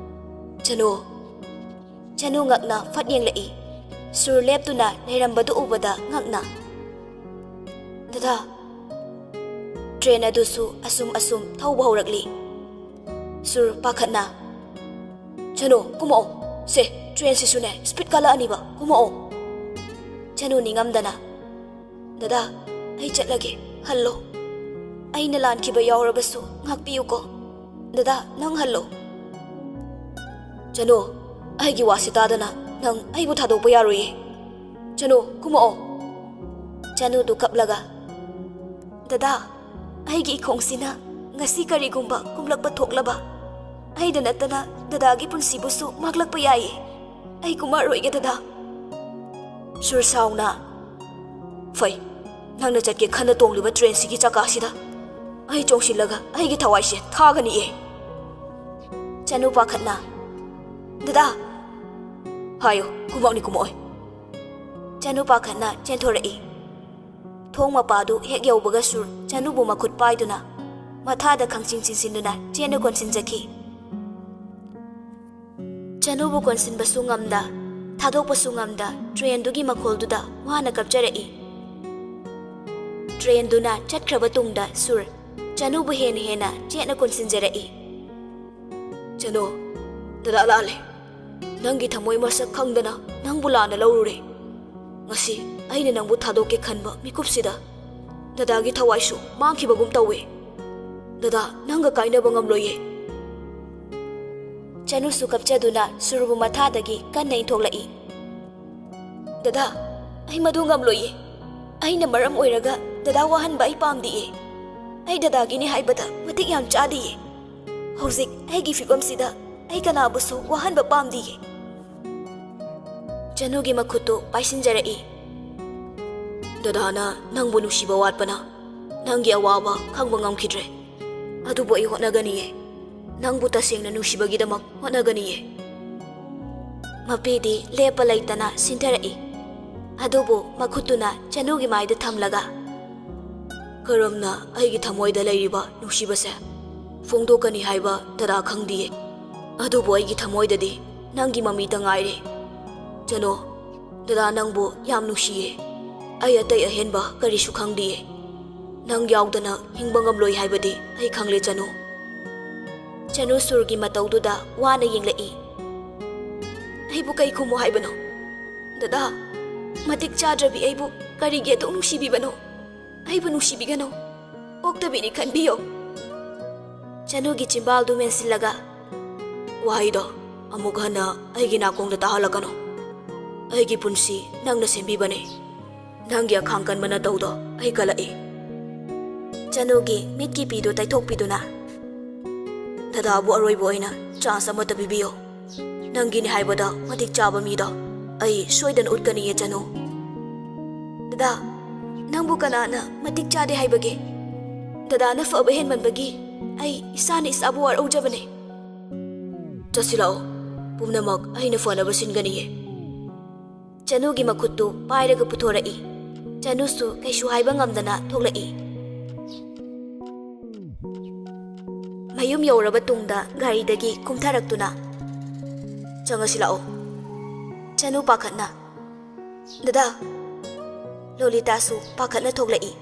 "ꯆꯅꯨ!" ꯆꯅꯨ ꯉꯛꯅ ꯐꯠ ꯌꯦꯡꯂꯛꯏ꯫ ꯁꯨꯔ ꯂꯦꯞꯇꯨꯅ ꯂꯩꯔꯝꯕꯗꯨ ꯎꯕꯗ ꯉꯛꯅ, "ꯗꯗꯥ!" ꯇ꯭ꯔꯦꯟ ꯑꯗꯨꯁꯨ ꯑꯁꯨꯝ ꯑꯁꯨꯝ ꯊꯧꯕ ꯍꯧꯔꯛꯂꯤ꯫ ꯁꯨꯔ ꯄꯥꯈꯠꯅ, "ꯆꯅꯨ, ꯀꯨꯝꯃꯛꯑꯣ꯫ ꯁꯦ, ꯇ꯭ꯔꯦꯟꯁꯤꯁꯨꯅꯦ, ꯁ꯭ꯄꯤꯗ ꯀꯜꯂꯛꯑꯅꯤꯕ꯫ ꯀꯨꯝꯃꯛꯑꯣ꯫" ꯆꯅꯨ ꯅꯤꯡꯉꯝꯗꯅ, "ꯗꯗꯥ, ꯑꯩ ꯆꯠꯂꯒꯦ꯫ ꯍꯜꯂꯣ꯫ ꯑꯩꯅ ꯂꯥꯟꯈꯤꯕ ꯌꯥꯎꯔꯕꯁꯨ ꯉꯥꯛꯄꯤꯌꯨꯀꯣ꯫ ꯗꯗꯥ, ꯅꯪ ꯍꯜꯂꯣ꯫" "ꯆꯅꯨ, ꯑꯩꯒꯤ ꯋꯥꯁꯤ ꯇꯥꯗꯅ ꯅꯪ ꯑꯩꯕꯨ ꯊꯥꯗꯣꯛꯄ ꯌꯥꯔꯣꯏꯌꯦ꯫ ꯆꯅꯨ, ꯀꯨꯝꯃꯛꯑꯣ꯫" ꯆꯅꯨꯗꯨ ꯀꯞꯂꯒ, "ꯗꯗꯥ, ꯑꯩꯒꯤ ꯏꯈꯣꯡꯁꯤꯅ ꯉꯁꯤ ꯀꯔꯤꯒꯨꯝꯕ ꯀꯨꯝꯂꯛꯄ ꯊꯣꯛꯂꯕ, ꯑꯩꯗ ꯅꯠꯇꯅ ꯗꯗꯥꯒꯤ ꯄꯨꯟꯁꯤꯕꯨꯁꯨ ꯃꯥꯡꯂꯛꯄ ꯌꯥꯏꯌꯦ꯫ ꯑꯩ ꯀꯨꯝꯃꯛꯑꯔꯣꯏꯒꯦ, ꯗꯗꯥ꯫" ꯁꯨꯔ ꯁꯥꯎꯅ, "ꯐꯩ, ꯅꯪꯅ ꯆꯠꯀꯦ ꯈꯟꯅ ꯇꯣꯡꯂꯤꯕ ꯇ꯭ꯔꯦꯟꯁꯤꯒꯤ ꯆꯀꯥꯁꯤꯗ ꯑꯩ ꯆꯣꯡꯁꯤꯜꯂꯒ ꯑꯩꯒꯤ ꯊꯋꯥꯏꯁꯦ ꯊꯥꯒꯅꯤꯌꯦ꯫" ꯆꯅꯨ ꯄꯥꯈꯠꯅ, "ꯗꯗꯥ!" "ꯍꯥꯏꯌꯨ, ꯀꯨꯝꯃꯛꯅꯤ ꯀꯨꯝꯃꯛꯑꯣꯏ꯫" ꯆꯅꯨ ꯄꯥꯈꯠꯅ ꯆꯦꯟꯊꯣꯔꯛꯏ꯫ ꯊꯣꯡ ꯃꯄꯥꯗꯨ ꯍꯦꯛ ꯌꯧꯕꯒ ꯁꯨꯔ ꯆꯅꯨꯕꯨ ꯃꯈꯨꯠ ꯄꯥꯏꯗꯨꯅ ꯃꯊꯥꯗ ꯈꯪꯆꯤꯡ ꯆꯤꯡꯁꯤꯟꯗꯨꯅ ꯆꯦꯟꯅ ꯀꯣꯟꯁꯤꯟꯖꯈꯤ꯫ ꯆꯅꯨꯕꯨ ꯀꯣꯟꯁꯤꯟꯕꯁꯨ ꯉꯝꯗ, ꯊꯥꯗꯣꯛꯄꯁꯨ ꯉꯝꯗ, ꯇ꯭ꯔꯦꯟꯗꯨꯒꯤ ꯃꯈꯣꯜꯗꯨꯗ ꯋꯥꯅ ꯀꯞꯆꯔꯛꯏ꯫ ꯇ꯭ꯔꯦꯟꯗꯨꯅ ꯆꯠꯈ꯭ꯔꯕ ꯇꯨꯡꯗ ꯁꯨꯔ ꯆꯅꯨꯕꯨ ꯍꯦꯟꯅ ꯍꯦꯟꯅ ꯆꯦꯠꯅ ꯀꯣꯟꯁꯤꯟꯖꯔꯛꯏ꯫ "ꯆꯅꯨ, ꯗꯗꯥ ꯂꯥꯜꯂꯦ꯫ ꯅꯪꯒꯤ ꯊꯃꯣꯏ ꯃꯁꯛ ꯈꯪꯗꯅ ꯅꯪꯕꯨ ꯂꯥꯟꯅ ꯂꯧꯔꯨꯔꯦ꯫ ꯉꯁꯤ ꯑꯩꯅ ꯅꯪꯕꯨ ꯊꯥꯗꯣꯛꯀꯦ ꯈꯟꯕ ꯃꯤꯀꯨꯞꯁꯤꯗ ꯗꯗꯥꯒꯤ ꯊꯋꯥꯏꯁꯨ ꯃꯥꯡꯈꯤꯕꯒꯨꯝ ꯇꯧꯋꯦ꯫ ꯗꯗꯥ, ꯅꯪꯒ ꯀꯥꯏꯅꯕ ꯉꯝꯂꯣꯏꯌꯦ꯫" ꯆꯅꯨꯁꯨ ꯀꯞꯆꯗꯨꯅ ꯁꯨꯔꯕꯨ ꯃꯊꯥꯗꯒꯤ ꯀꯟꯅ ꯏꯟꯊꯣꯛꯂꯛꯏ꯫ "ꯗꯗꯥ, ꯑꯩ ꯃꯗꯨ ꯉꯝꯂꯣꯏꯌꯦ꯫ ꯑꯩꯅ ꯃꯔꯝ ꯑꯣꯏꯔꯒ ꯗꯗꯥ ꯋꯥꯍꯟꯕ ꯑꯩ ꯄꯥꯝꯗꯤꯌꯦ꯫ ꯑꯩ ꯗꯗꯥꯒꯤꯅꯤ ꯍꯥꯏꯕꯗ ꯃꯇꯤꯛ ꯌꯥꯝ ꯆꯥꯗꯤꯌꯦ꯫ ꯍꯧꯖꯤꯛ ꯑꯩꯒꯤ ꯐꯤꯕꯝꯁꯤꯗ ꯑꯩ ꯀꯅꯥꯕꯨꯁꯨ ꯋꯥꯍꯟꯕ ꯄꯥꯝꯗꯤꯌꯦ꯫" ꯆꯅꯨꯒꯤ ꯃꯈꯨꯠꯇꯨ ꯄꯥꯏꯁꯤꯟꯖꯔꯛꯏ꯫ "ꯗꯗꯥꯅ ꯅꯪꯕꯨ ꯅꯨꯡꯁꯤꯕ ꯋꯥꯠꯄꯅ ꯅꯪꯒꯤ ꯑꯋꯥꯕ ꯈꯪꯕ ꯉꯝꯈꯤꯗ꯭ꯔꯦ꯫ ꯑꯗꯨꯕꯨ ꯑꯩ ꯍꯣꯠꯅꯒꯅꯤꯌꯦ꯫ ꯅꯪꯕꯨ ꯇꯁꯦꯡꯅ ꯅꯨꯡꯁꯤꯕꯒꯤꯗꯃꯛ ꯍꯣꯠꯅꯒꯅꯤꯌꯦ꯫ ꯃꯄꯤꯗꯤ ꯂꯦꯞꯄ ꯂꯩꯇꯅ ꯁꯤꯟꯊꯔꯛꯏ꯫ ꯑꯗꯨꯕꯨ ꯃꯈꯨꯠꯇꯨꯅ ꯆꯅꯨꯒꯤ ꯃꯥꯏꯗ ꯊꯝꯂꯒ, "ꯀꯔꯝꯅ ꯑꯩꯒꯤ ꯊꯃꯣꯏꯗ ꯂꯩꯔꯤꯕ ꯅꯨꯡꯁꯤꯕꯁꯦ ꯐꯣꯡꯗꯣꯛꯀꯅꯤ ꯍꯥꯏꯕ ꯗꯗꯥ ꯈꯪꯗꯤꯌꯦ꯫ ꯑꯗꯨꯕꯨ ꯑꯩꯒꯤ ꯊꯃꯣꯏꯗꯗꯤ ꯅꯪꯒꯤ ꯃꯃꯤꯇ ꯉꯥꯏꯔꯦ꯫ ꯆꯅꯨ, ꯗꯗꯥ ꯅꯪꯕꯨ ꯌꯥꯝ ꯅꯨꯡꯁꯤꯌꯦ꯫ ꯑꯩ ꯑꯇꯩ ꯑꯍꯦꯟꯕ ꯀꯔꯤꯁꯨ ꯈꯪꯗꯤꯌꯦ꯫ ꯅꯪ ꯌꯥꯎꯗꯅ ꯍꯤꯡꯕ ꯉꯝꯂꯣꯏ ꯍꯥꯏꯕꯗꯤ ꯑꯩ ꯈꯪꯂꯦ, ꯆꯅꯨ꯫" ꯆꯅꯨ ꯁꯨꯔꯒꯤ ꯃꯇꯧꯗꯨꯗ ꯋꯥꯅ ꯌꯦꯡꯂꯛꯏ꯫ "ꯑꯩꯕꯨ ꯀꯩ ꯈꯨꯝꯃꯣ ꯍꯥꯏꯕꯅꯣ? ꯗꯗꯥ, ꯃꯇꯤꯛ ꯆꯥꯗ꯭ꯔꯕꯤ ꯑꯩꯕꯨ ꯀꯔꯤꯒꯤ ꯑꯗꯨꯛ ꯅꯨꯡꯁꯤꯕꯤꯕꯅꯣ? ꯑꯩꯕꯨ ꯅꯨꯡꯁꯤꯕꯤꯒꯅꯨ꯫ ꯄꯣꯛꯇꯕꯤꯅꯤ ꯈꯟꯕꯤꯌꯣ꯫" ꯆꯅꯨꯒꯤ ꯆꯤꯝꯕꯥꯜꯗꯨ ꯃꯦꯟꯁꯤꯜꯂꯒ, "ꯋꯥꯍꯩꯗꯣ ꯑꯃꯨꯛ ꯍꯟꯅ ꯑꯩꯒꯤ ꯅꯥꯀꯣꯡꯗ ꯇꯥꯍꯜꯂꯛꯀꯅꯨ꯫ ꯑꯩꯒꯤ ꯄꯨꯟꯁꯤ ꯅꯪꯅ ꯁꯦꯝꯕꯤꯕꯅꯤ꯫ ꯅꯪꯒꯤ ꯑꯈꯥꯡ ꯀꯟꯕ ꯅꯇꯧꯗꯣ ꯑꯩ ꯀꯜꯂꯛꯏ꯫" ꯆꯅꯨꯒꯤ ꯃꯤꯠꯀꯤ ꯄꯤꯗꯨ ꯇꯩꯊꯣꯛꯄꯤꯗꯨꯅ, "ꯗꯗꯥꯕꯨ ꯑꯔꯣꯏꯕ ꯑꯣꯏꯅ ꯆꯥꯟꯁ ꯑꯃꯠꯇ ꯄꯤꯕꯤꯌꯨ꯫ ꯅꯪꯒꯤꯅꯤ ꯍꯥꯏꯕꯗ ꯃꯇꯤꯛ ꯆꯥꯕ ꯃꯤꯗꯣ ꯑꯩ ꯁꯣꯏꯗꯅ ꯎꯠꯀꯅꯤꯌꯦ, ꯆꯅꯨ꯫" "ꯗꯗꯥ, ꯅꯪꯕꯨ ꯀꯅꯥꯅ ꯃꯇꯤꯛ ꯆꯥꯗꯦ ꯍꯥꯏꯕꯒꯦ? ꯗꯗꯥꯅ ꯐꯕ ꯍꯦꯟꯃꯟꯕꯒꯤ ꯑꯩ ꯏꯁꯥꯅ ꯏꯁꯥꯕꯨ ꯋꯥꯔꯧꯖꯕꯅꯦ꯫" "ꯆꯠꯁꯤꯜꯂꯛꯑꯣ, ꯄꯨꯝꯅꯃꯛ ꯑꯩꯅ ꯐꯅꯕ ꯁꯤꯟꯒꯅꯤꯌꯦ꯫" ꯆꯅꯨꯒꯤ ꯃꯈꯨꯠꯇꯨ ꯄꯥꯏꯔꯒ ꯄꯨꯊꯣꯔꯛꯏ꯫ ꯆꯅꯨꯁꯨ ꯀꯩꯁꯨ ꯍꯥꯏꯕ ꯉꯝꯗꯅ ꯊꯣꯛꯂꯛꯏ꯫ ꯃꯌꯨꯝ ꯌꯧꯔꯕ ꯇꯨꯡꯗ ꯒꯥꯔꯤꯗꯒꯤ ꯀꯨꯝꯊꯔꯛꯇꯨꯅ, "ꯆꯪꯉꯁꯤ ꯂꯥꯛꯑꯣ꯫" ꯆꯅꯨ ꯄꯥꯈꯠꯅ, "ꯗꯗꯥ꯫" ꯂꯣꯂꯤꯇꯥꯁꯨ ꯄꯥꯈꯠꯅ ꯊꯣꯛꯂꯛꯏ꯫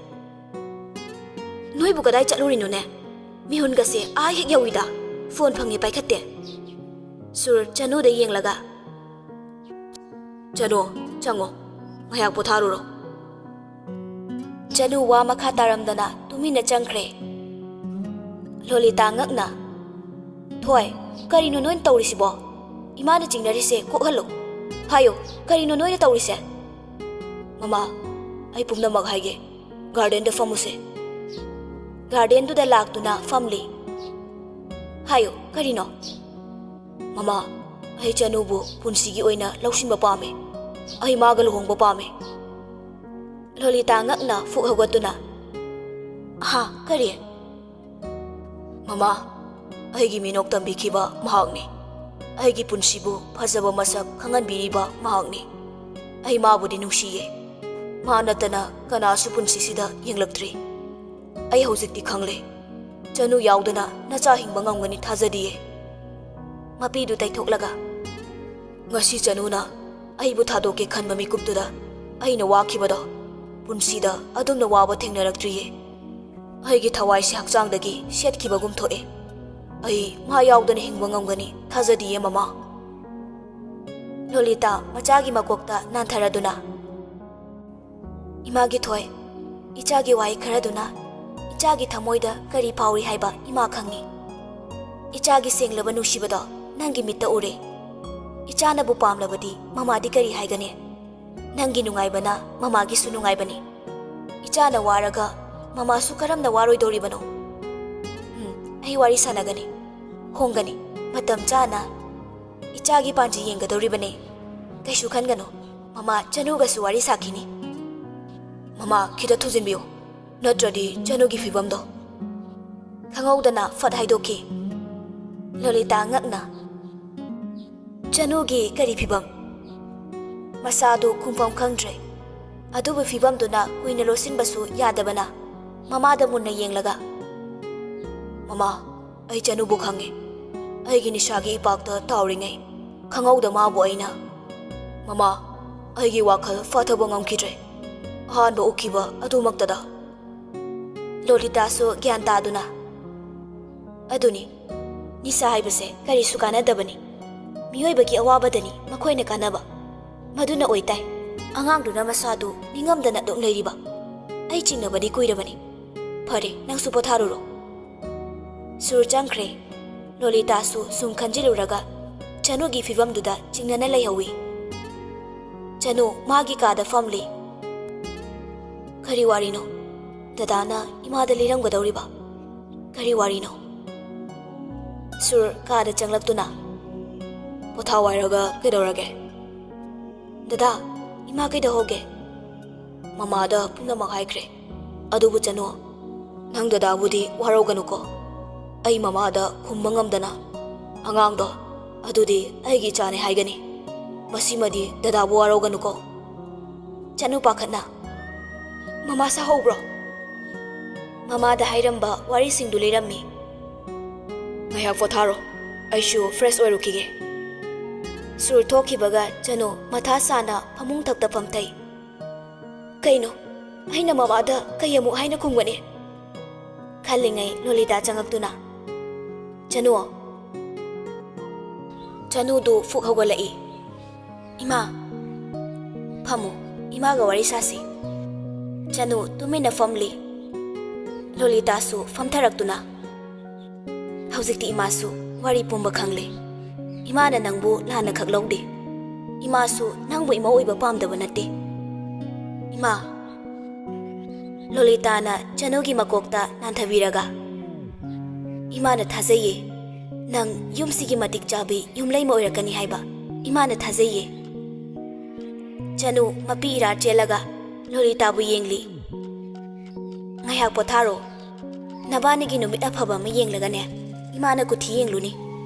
"ꯅꯣꯏꯕꯨ ꯀꯗꯥꯏ ꯆꯠꯂꯨꯔꯤꯅꯣꯅꯦ? ꯃꯤꯍꯨꯟꯒꯁꯦ ꯑꯥ ꯍꯦꯛ ꯌꯧꯏꯗ꯫ ꯐꯣꯟ ꯐꯪꯉꯦ ꯄꯥꯏꯈꯠꯇꯦ꯫" ꯁꯨꯔ ꯆꯅꯨꯗ ꯌꯦꯡꯂꯒ, "ꯆꯅꯨ, ꯆꯪꯉꯣ꯫ ꯉꯥꯏꯍꯥꯛ ꯄꯣꯊꯥꯔꯨꯔꯣ꯫" ꯆꯅꯨ ꯋꯥ ꯃꯈꯥ ꯇꯥꯔꯝꯗꯅ ꯇꯨꯃꯤꯟꯅ ꯆꯪꯈ꯭ꯔꯦ꯫ ꯂꯣꯂꯤꯇꯥ ꯉꯛꯅ, "ꯊꯣꯏ, ꯀꯔꯤꯅꯣ ꯅꯣꯏꯅ ꯇꯧꯔꯤꯁꯤꯕꯣ? ꯏꯃꯥꯅ ꯆꯤꯡꯅꯔꯤꯁꯦ ꯀꯣꯛꯍꯜꯂꯨ꯫ ꯍꯥꯏꯌꯨ, ꯀꯔꯤꯅꯣ ꯅꯣꯏꯅ ꯇꯧꯔꯤꯁꯦ?" "ꯃꯃꯥ, ꯑꯩ ꯄꯨꯝꯅꯃꯛ ꯍꯥꯏꯒꯦ꯫ ꯒꯥꯔꯗꯦꯟꯗ ꯐꯝꯃꯨꯁꯦ꯫" ꯒꯥꯔꯗꯦꯟꯗꯨꯗ ꯂꯥꯛꯇꯨꯅ ꯐꯝꯂꯤ꯫ "ꯍꯥꯏꯌꯨ, ꯀꯔꯤꯅꯣ?" "ꯃꯃꯥ, ꯑꯩ ꯆꯅꯨꯕꯨ ꯄꯨꯟꯁꯤꯒꯤ ꯑꯣꯏꯅ ꯂꯧꯁꯤꯟꯕ ꯄꯥꯝꯃꯤ꯫ ꯑꯩ ꯃꯥꯒ ꯂꯨꯍꯣꯡꯕ ꯄꯥꯝꯃꯤ꯫" ꯂꯣꯂꯤꯇꯥ ꯉꯛꯅ ꯐꯨꯛ ꯍꯧꯒꯠꯇꯨꯅ, "ꯍꯥ, ꯀꯔꯤ?" "ꯃꯃꯥ, ꯑꯩꯒꯤ ꯃꯤꯅꯣꯛ ꯇꯝꯕꯤꯈꯤꯕ ꯃꯍꯥꯛꯅꯤ꯫ ꯑꯩꯒꯤ ꯄꯨꯟꯁꯤꯕꯨ ꯐꯖꯕ ꯃꯁꯛ ꯈꯪꯍꯟꯕꯤꯔꯤꯕ ꯃꯍꯥꯛꯅꯤ꯫ ꯑꯩ ꯃꯥꯕꯨꯗꯤ ꯅꯨꯡꯁꯤꯌꯦ꯫ ꯃꯥ ꯅꯠꯇꯅ ꯀꯅꯥꯁꯨ ꯄꯨꯟꯁꯤꯁꯤꯗ ꯌꯦꯡꯂꯛꯇ꯭ꯔꯤ꯫ ꯑꯩ ꯍꯧꯖꯤꯛꯇꯤ ꯈꯪꯂꯦ꯫ ꯆꯅꯨ ꯌꯥꯎꯗꯅ ꯅꯆꯥ ꯍꯤꯡꯕ ꯉꯝꯒꯅꯤ ꯊꯥꯖꯗꯤꯌꯦ꯫" ꯃꯄꯤꯗꯨ ꯇꯩꯊꯣꯛꯂꯒ, "ꯉꯁꯤ ꯆꯅꯨꯅ ꯑꯩꯕꯨ ꯊꯥꯗꯣꯛꯀꯦ ꯈꯟꯕ ꯃꯤꯀꯨꯞꯇꯨꯗ ꯑꯩꯅ ꯋꯥꯈꯤꯕꯗꯣ, ꯄꯨꯟꯁꯤꯗ ꯑꯗꯨꯝꯅ ꯋꯥꯕ ꯊꯦꯡꯅꯔꯛꯇ꯭ꯔꯤꯌꯦ꯫ ꯑꯩꯒꯤ ꯊꯋꯥꯏꯁꯦ ꯍꯛꯆꯥꯡꯗꯒꯤ ꯁꯦꯠꯈꯤꯕꯒꯨꯝ ꯊꯣꯛꯑꯦ꯫ ꯑꯩ ꯃꯥ ꯌꯥꯎꯗꯅ ꯍꯤꯡꯕ ꯉꯝꯒꯅꯤ ꯊꯥꯖꯗꯤꯌꯦ, ꯃꯃꯥ꯫" ꯂꯣꯂꯤꯇꯥ ꯃꯆꯥꯒꯤ ꯃꯀꯣꯛꯇ ꯅꯥꯟꯊꯔꯗꯨꯅ, "ꯏꯃꯥꯒꯤ ꯊꯣꯏ, ꯏꯆꯥꯒꯤ ꯋꯥꯍꯩ ꯈꯔꯗꯨꯅ ꯏꯆꯥꯒꯤ ꯊꯃꯣꯏꯗ ꯀꯔꯤ ꯐꯥꯎꯔꯤ ꯍꯥꯏꯕ ꯏꯃꯥ ꯈꯪꯏ꯫ ꯏꯆꯥꯒꯤ ꯁꯦꯡꯂꯕ ꯅꯨꯡꯁꯤꯕꯗꯣ ꯅꯪꯒꯤ ꯃꯤꯠꯇ ꯎꯔꯦ꯫ ꯏꯆꯥꯅꯕꯨ ꯄꯥꯝꯂꯕꯗꯤ ꯃꯃꯥꯗꯤ ꯀꯔꯤ ꯍꯥꯏꯒꯅꯤ? ꯅꯪꯒꯤ ꯅꯨꯡꯉꯥꯏꯕꯅ ꯃꯃꯥꯒꯤꯁꯨ ꯅꯨꯡꯉꯥꯏꯕꯅꯤ꯫ ꯏꯆꯥꯅ ꯋꯥꯔꯒ ꯃꯃꯥꯁꯨ ꯀꯔꯝꯅ ꯋꯥꯔꯣꯏꯗꯧꯔꯤꯕꯅꯣ? ꯎꯝ, ꯑꯩ ꯋꯥꯔꯤ ꯁꯥꯟꯅꯒꯅꯤ, ꯍꯣꯡꯒꯅꯤ, ꯃꯇꯝ ꯆꯥꯅ ꯏꯆꯥꯒꯤ ꯄꯥꯟꯖꯤ ꯌꯦꯡꯒꯗꯧꯔꯤꯕꯅꯦ꯫ ꯀꯩꯁꯨ ꯈꯟꯒꯅꯨ, ꯃꯃꯥ ꯆꯅꯨꯒꯁꯨ ꯋꯥꯔꯤ ꯁꯥꯈꯤꯅꯤ꯫" "ꯃꯃꯥ, ꯈꯤꯇ ꯊꯨꯖꯤꯟꯕꯤꯌꯨ, ꯅꯠꯇ꯭ꯔꯗꯤ ꯆꯅꯨꯒꯤ ꯐꯤꯕꯝꯗꯣ꯫" ꯈꯪꯍꯧꯗꯅ ꯐꯠ ꯍꯥꯏꯗꯣꯛꯈꯤ꯫ ꯂꯣꯂꯤꯇꯥ ꯉꯛꯅ, "ꯆꯅꯨꯒꯤ ꯀꯔꯤ ꯐꯤꯕꯝ?" ꯃꯁꯥꯗꯨ ꯈꯨꯝꯐꯝ ꯈꯪꯗ꯭ꯔꯦ꯫ ꯑꯗꯨꯕꯨ ꯐꯤꯕꯝꯗꯨꯅ ꯀꯨꯏꯅ ꯂꯣꯠꯁꯤꯟꯕꯁꯨ ꯌꯥꯗꯕꯅ ꯃꯃꯥꯗ ꯃꯨꯟꯅ ꯌꯦꯡꯂꯒ, "ꯃꯃꯥ, ꯑꯩ ꯆꯅꯨꯕꯨ ꯈꯪꯉꯦ꯫ ꯑꯩꯒꯤ ꯅꯤꯁꯥꯒꯤ ꯏꯄꯥꯛꯇ ꯇꯥꯎꯔꯤꯉꯩ ꯈꯪꯍꯧꯗ ꯃꯥꯕꯨ ꯑꯩꯅ, ꯃꯃꯥ, ꯑꯩꯒꯤ ꯋꯥꯈꯜ ꯐꯥꯊꯕ ꯉꯝꯈꯤꯗ꯭ꯔꯦ꯫ ꯑꯍꯥꯟꯕ ꯎꯈꯤꯕ ꯑꯗꯨꯃꯛꯇꯗ꯫" ꯂꯣꯂꯤꯇꯥꯁꯨ ꯒ꯭ꯌꯥꯟ ꯇꯥꯗꯨꯅ, "ꯑꯗꯨꯅꯤ, ꯅꯤꯁꯥ ꯍꯥꯏꯕꯁꯦ ꯀꯔꯤꯁꯨ ꯀꯥꯟꯅꯗꯕꯅꯤ꯫ ꯃꯤꯑꯣꯏꯕꯒꯤ ꯑꯋꯥꯕꯗꯅꯤ ꯃꯈꯣꯏꯅ ꯀꯥꯟꯅꯕ꯫ ꯃꯗꯨꯅ ꯑꯣꯏꯇꯥꯏ ꯑꯉꯥꯡꯗꯨꯅ ꯃꯁꯥꯗꯨ ꯅꯤꯡꯉꯝꯗꯅ ꯑꯗꯨꯝ ꯂꯩꯔꯤꯕ꯫ ꯑꯩ ꯆꯤꯡꯅꯕꯗꯤ ꯀꯨꯏꯔꯕꯅꯤ꯫ ꯐꯔꯦ, ꯅꯪꯁꯨ ꯄꯣꯊꯥꯔꯨꯔꯣ꯫" ꯁꯨꯔ ꯆꯪꯈ꯭ꯔꯦ꯫ ꯂꯣꯂꯤꯇꯥꯁꯨ ꯁꯨꯝ ꯈꯟꯖꯤꯜꯂꯨꯔꯒ ꯆꯅꯨꯒꯤ ꯐꯤꯕꯝꯗꯨꯗ ꯆꯤꯡꯅꯅ ꯂꯩꯍꯧꯏ꯫ ꯆꯅꯨ ꯃꯥꯒꯤ ꯀꯥꯗ ꯐꯝꯂꯤ꯫ "ꯀꯔꯤ ꯋꯥꯔꯤꯅꯣ? ꯗꯗꯥꯅ ꯏꯃꯥꯗ ꯂꯤꯔꯝꯒꯗꯧꯔꯤꯕ ꯀꯔꯤ ꯋꯥꯔꯤꯅꯣ?" ꯁꯨꯔ ꯀꯥꯗ ꯆꯪꯂꯛꯇꯨꯅ, "ꯄꯣꯊꯥꯎ ꯍꯥꯏꯔꯒ ꯀꯩꯗꯧꯔꯒꯦ?" "ꯗꯗꯥ, ꯏꯃꯥ ꯀꯩꯗꯧꯍꯧꯒꯦ?" "ꯃꯃꯥꯗ ꯄꯨꯝꯅꯃꯛ ꯍꯥꯏꯈ꯭ꯔꯦ꯫ ꯑꯗꯨꯕꯨ ꯆꯅꯨ, ꯅꯪ ꯗꯗꯥꯕꯨꯗꯤ ꯋꯥꯔꯧꯒꯅꯨꯀꯣ꯫ ꯑꯩ ꯃꯃꯥꯗ ꯈꯨꯝꯕ ꯉꯝꯗꯅ, "ꯑꯉꯥꯡꯗꯣ, ꯑꯗꯨꯗꯤ ꯑꯩꯒꯤ ꯏꯆꯥꯅꯦ ꯍꯥꯏꯒꯅꯤ꯫ ꯃꯁꯤꯃꯗꯤ ꯗꯗꯥꯕꯨ ꯋꯥꯔꯧꯒꯅꯨꯀꯣ꯫" ꯆꯅꯨ ꯄꯥꯈꯠꯅ, "ꯃꯃꯥ ꯁꯥꯍꯧꯕ꯭ꯔꯣ?" ꯃꯃꯥꯗ ꯍꯥꯏꯔꯝꯕ ꯋꯥꯔꯤꯁꯤꯡꯗꯨ ꯂꯤꯔꯝꯃꯤ꯫ "ꯉꯥꯏꯍꯥꯛ ꯄꯣꯊꯥꯔꯣ, ꯑꯩꯁꯨ ꯐ꯭ꯔꯦꯁ ꯑꯣꯏꯔꯨꯈꯤꯒꯦ꯫" ꯁꯨꯔ ꯊꯣꯛꯈꯤꯕꯒ ꯆꯅꯨ ꯃꯊꯥ ꯁꯥꯅ ꯐꯃꯨꯡ ꯊꯛꯇ ꯐꯝꯊꯩ꯫ "ꯀꯩꯅꯣ, ꯑꯩꯅ ꯃꯃꯥꯗ ꯀꯩ ꯑꯃꯨꯛ ꯍꯥꯏꯅ ꯈꯨꯝꯒꯅꯤ?" ꯈꯜꯂꯤꯉꯩ ꯂꯣꯂꯤꯇꯥ ꯆꯪꯉꯛꯇꯨꯅ, "ꯆꯅꯨ꯫" ꯆꯅꯨꯗꯨ ꯐꯨꯛ ꯍꯧꯒꯠꯂꯛꯏ꯫ "ꯏꯃꯥ, ꯐꯝꯃꯨ, ꯏꯃꯥꯒ ꯋꯥꯔꯤ ꯁꯥꯁꯤ꯫" ꯆꯅꯨ ꯇꯨꯃꯤꯟꯅ ꯐꯝꯂꯤ꯫ ꯂꯣꯂꯤꯇꯥꯁꯨ ꯐꯝꯊꯔꯛꯇꯨꯅ, "ꯍꯧꯖꯤꯛꯇꯤ ꯏꯃꯥꯁꯨ ꯋꯥꯔꯤ ꯄꯨꯝꯕ ꯈꯪꯂꯦ꯫ ꯏꯃꯥꯅ ꯅꯪꯕꯨ ꯂꯥꯟꯅ ꯈꯛ ꯂꯧꯗꯦ꯫ ꯏꯃꯥꯁꯨ ꯅꯪꯕꯨ ꯏꯃꯧ ꯑꯣꯏꯕ ꯄꯥꯝꯗꯕ ꯅꯠꯇꯦ, ꯏꯃꯥ꯫" ꯂꯣꯂꯤꯇꯥꯅ ꯆꯅꯨꯒꯤ ꯃꯀꯣꯛꯇ ꯅꯥꯟꯊꯕꯤꯔꯒ, "ꯏꯃꯥꯅ ꯊꯥꯖꯩꯌꯦ, ꯅꯪ ꯌꯨꯝꯁꯤꯒꯤ ꯃꯇꯤꯛ ꯆꯥꯕꯤ ꯌꯨꯝꯂꯩꯃ ꯑꯣꯏꯔꯛꯀꯅꯤ ꯍꯥꯏꯕ ꯏꯃꯥꯅ ꯊꯥꯖꯩꯌꯦ꯫" ꯆꯅꯨ ꯃꯄꯤ ꯏꯔꯥ ꯆꯦꯜꯂꯒ ꯂꯣꯂꯤꯇꯥꯕꯨ ꯌꯦꯡꯂꯤ꯫ "ꯉꯥꯏꯍꯥꯛ ꯄꯣꯊꯥꯔꯣ꯫ ꯅꯕꯥꯅꯤꯒꯤ ꯅꯨꯃꯤꯠ ꯑꯐꯕ ꯑꯃ ꯌꯦꯡꯂꯒꯅꯦ, ꯏꯃꯥꯅ ꯀꯨꯊꯤ ꯌꯦꯡꯂꯨꯅꯤ꯫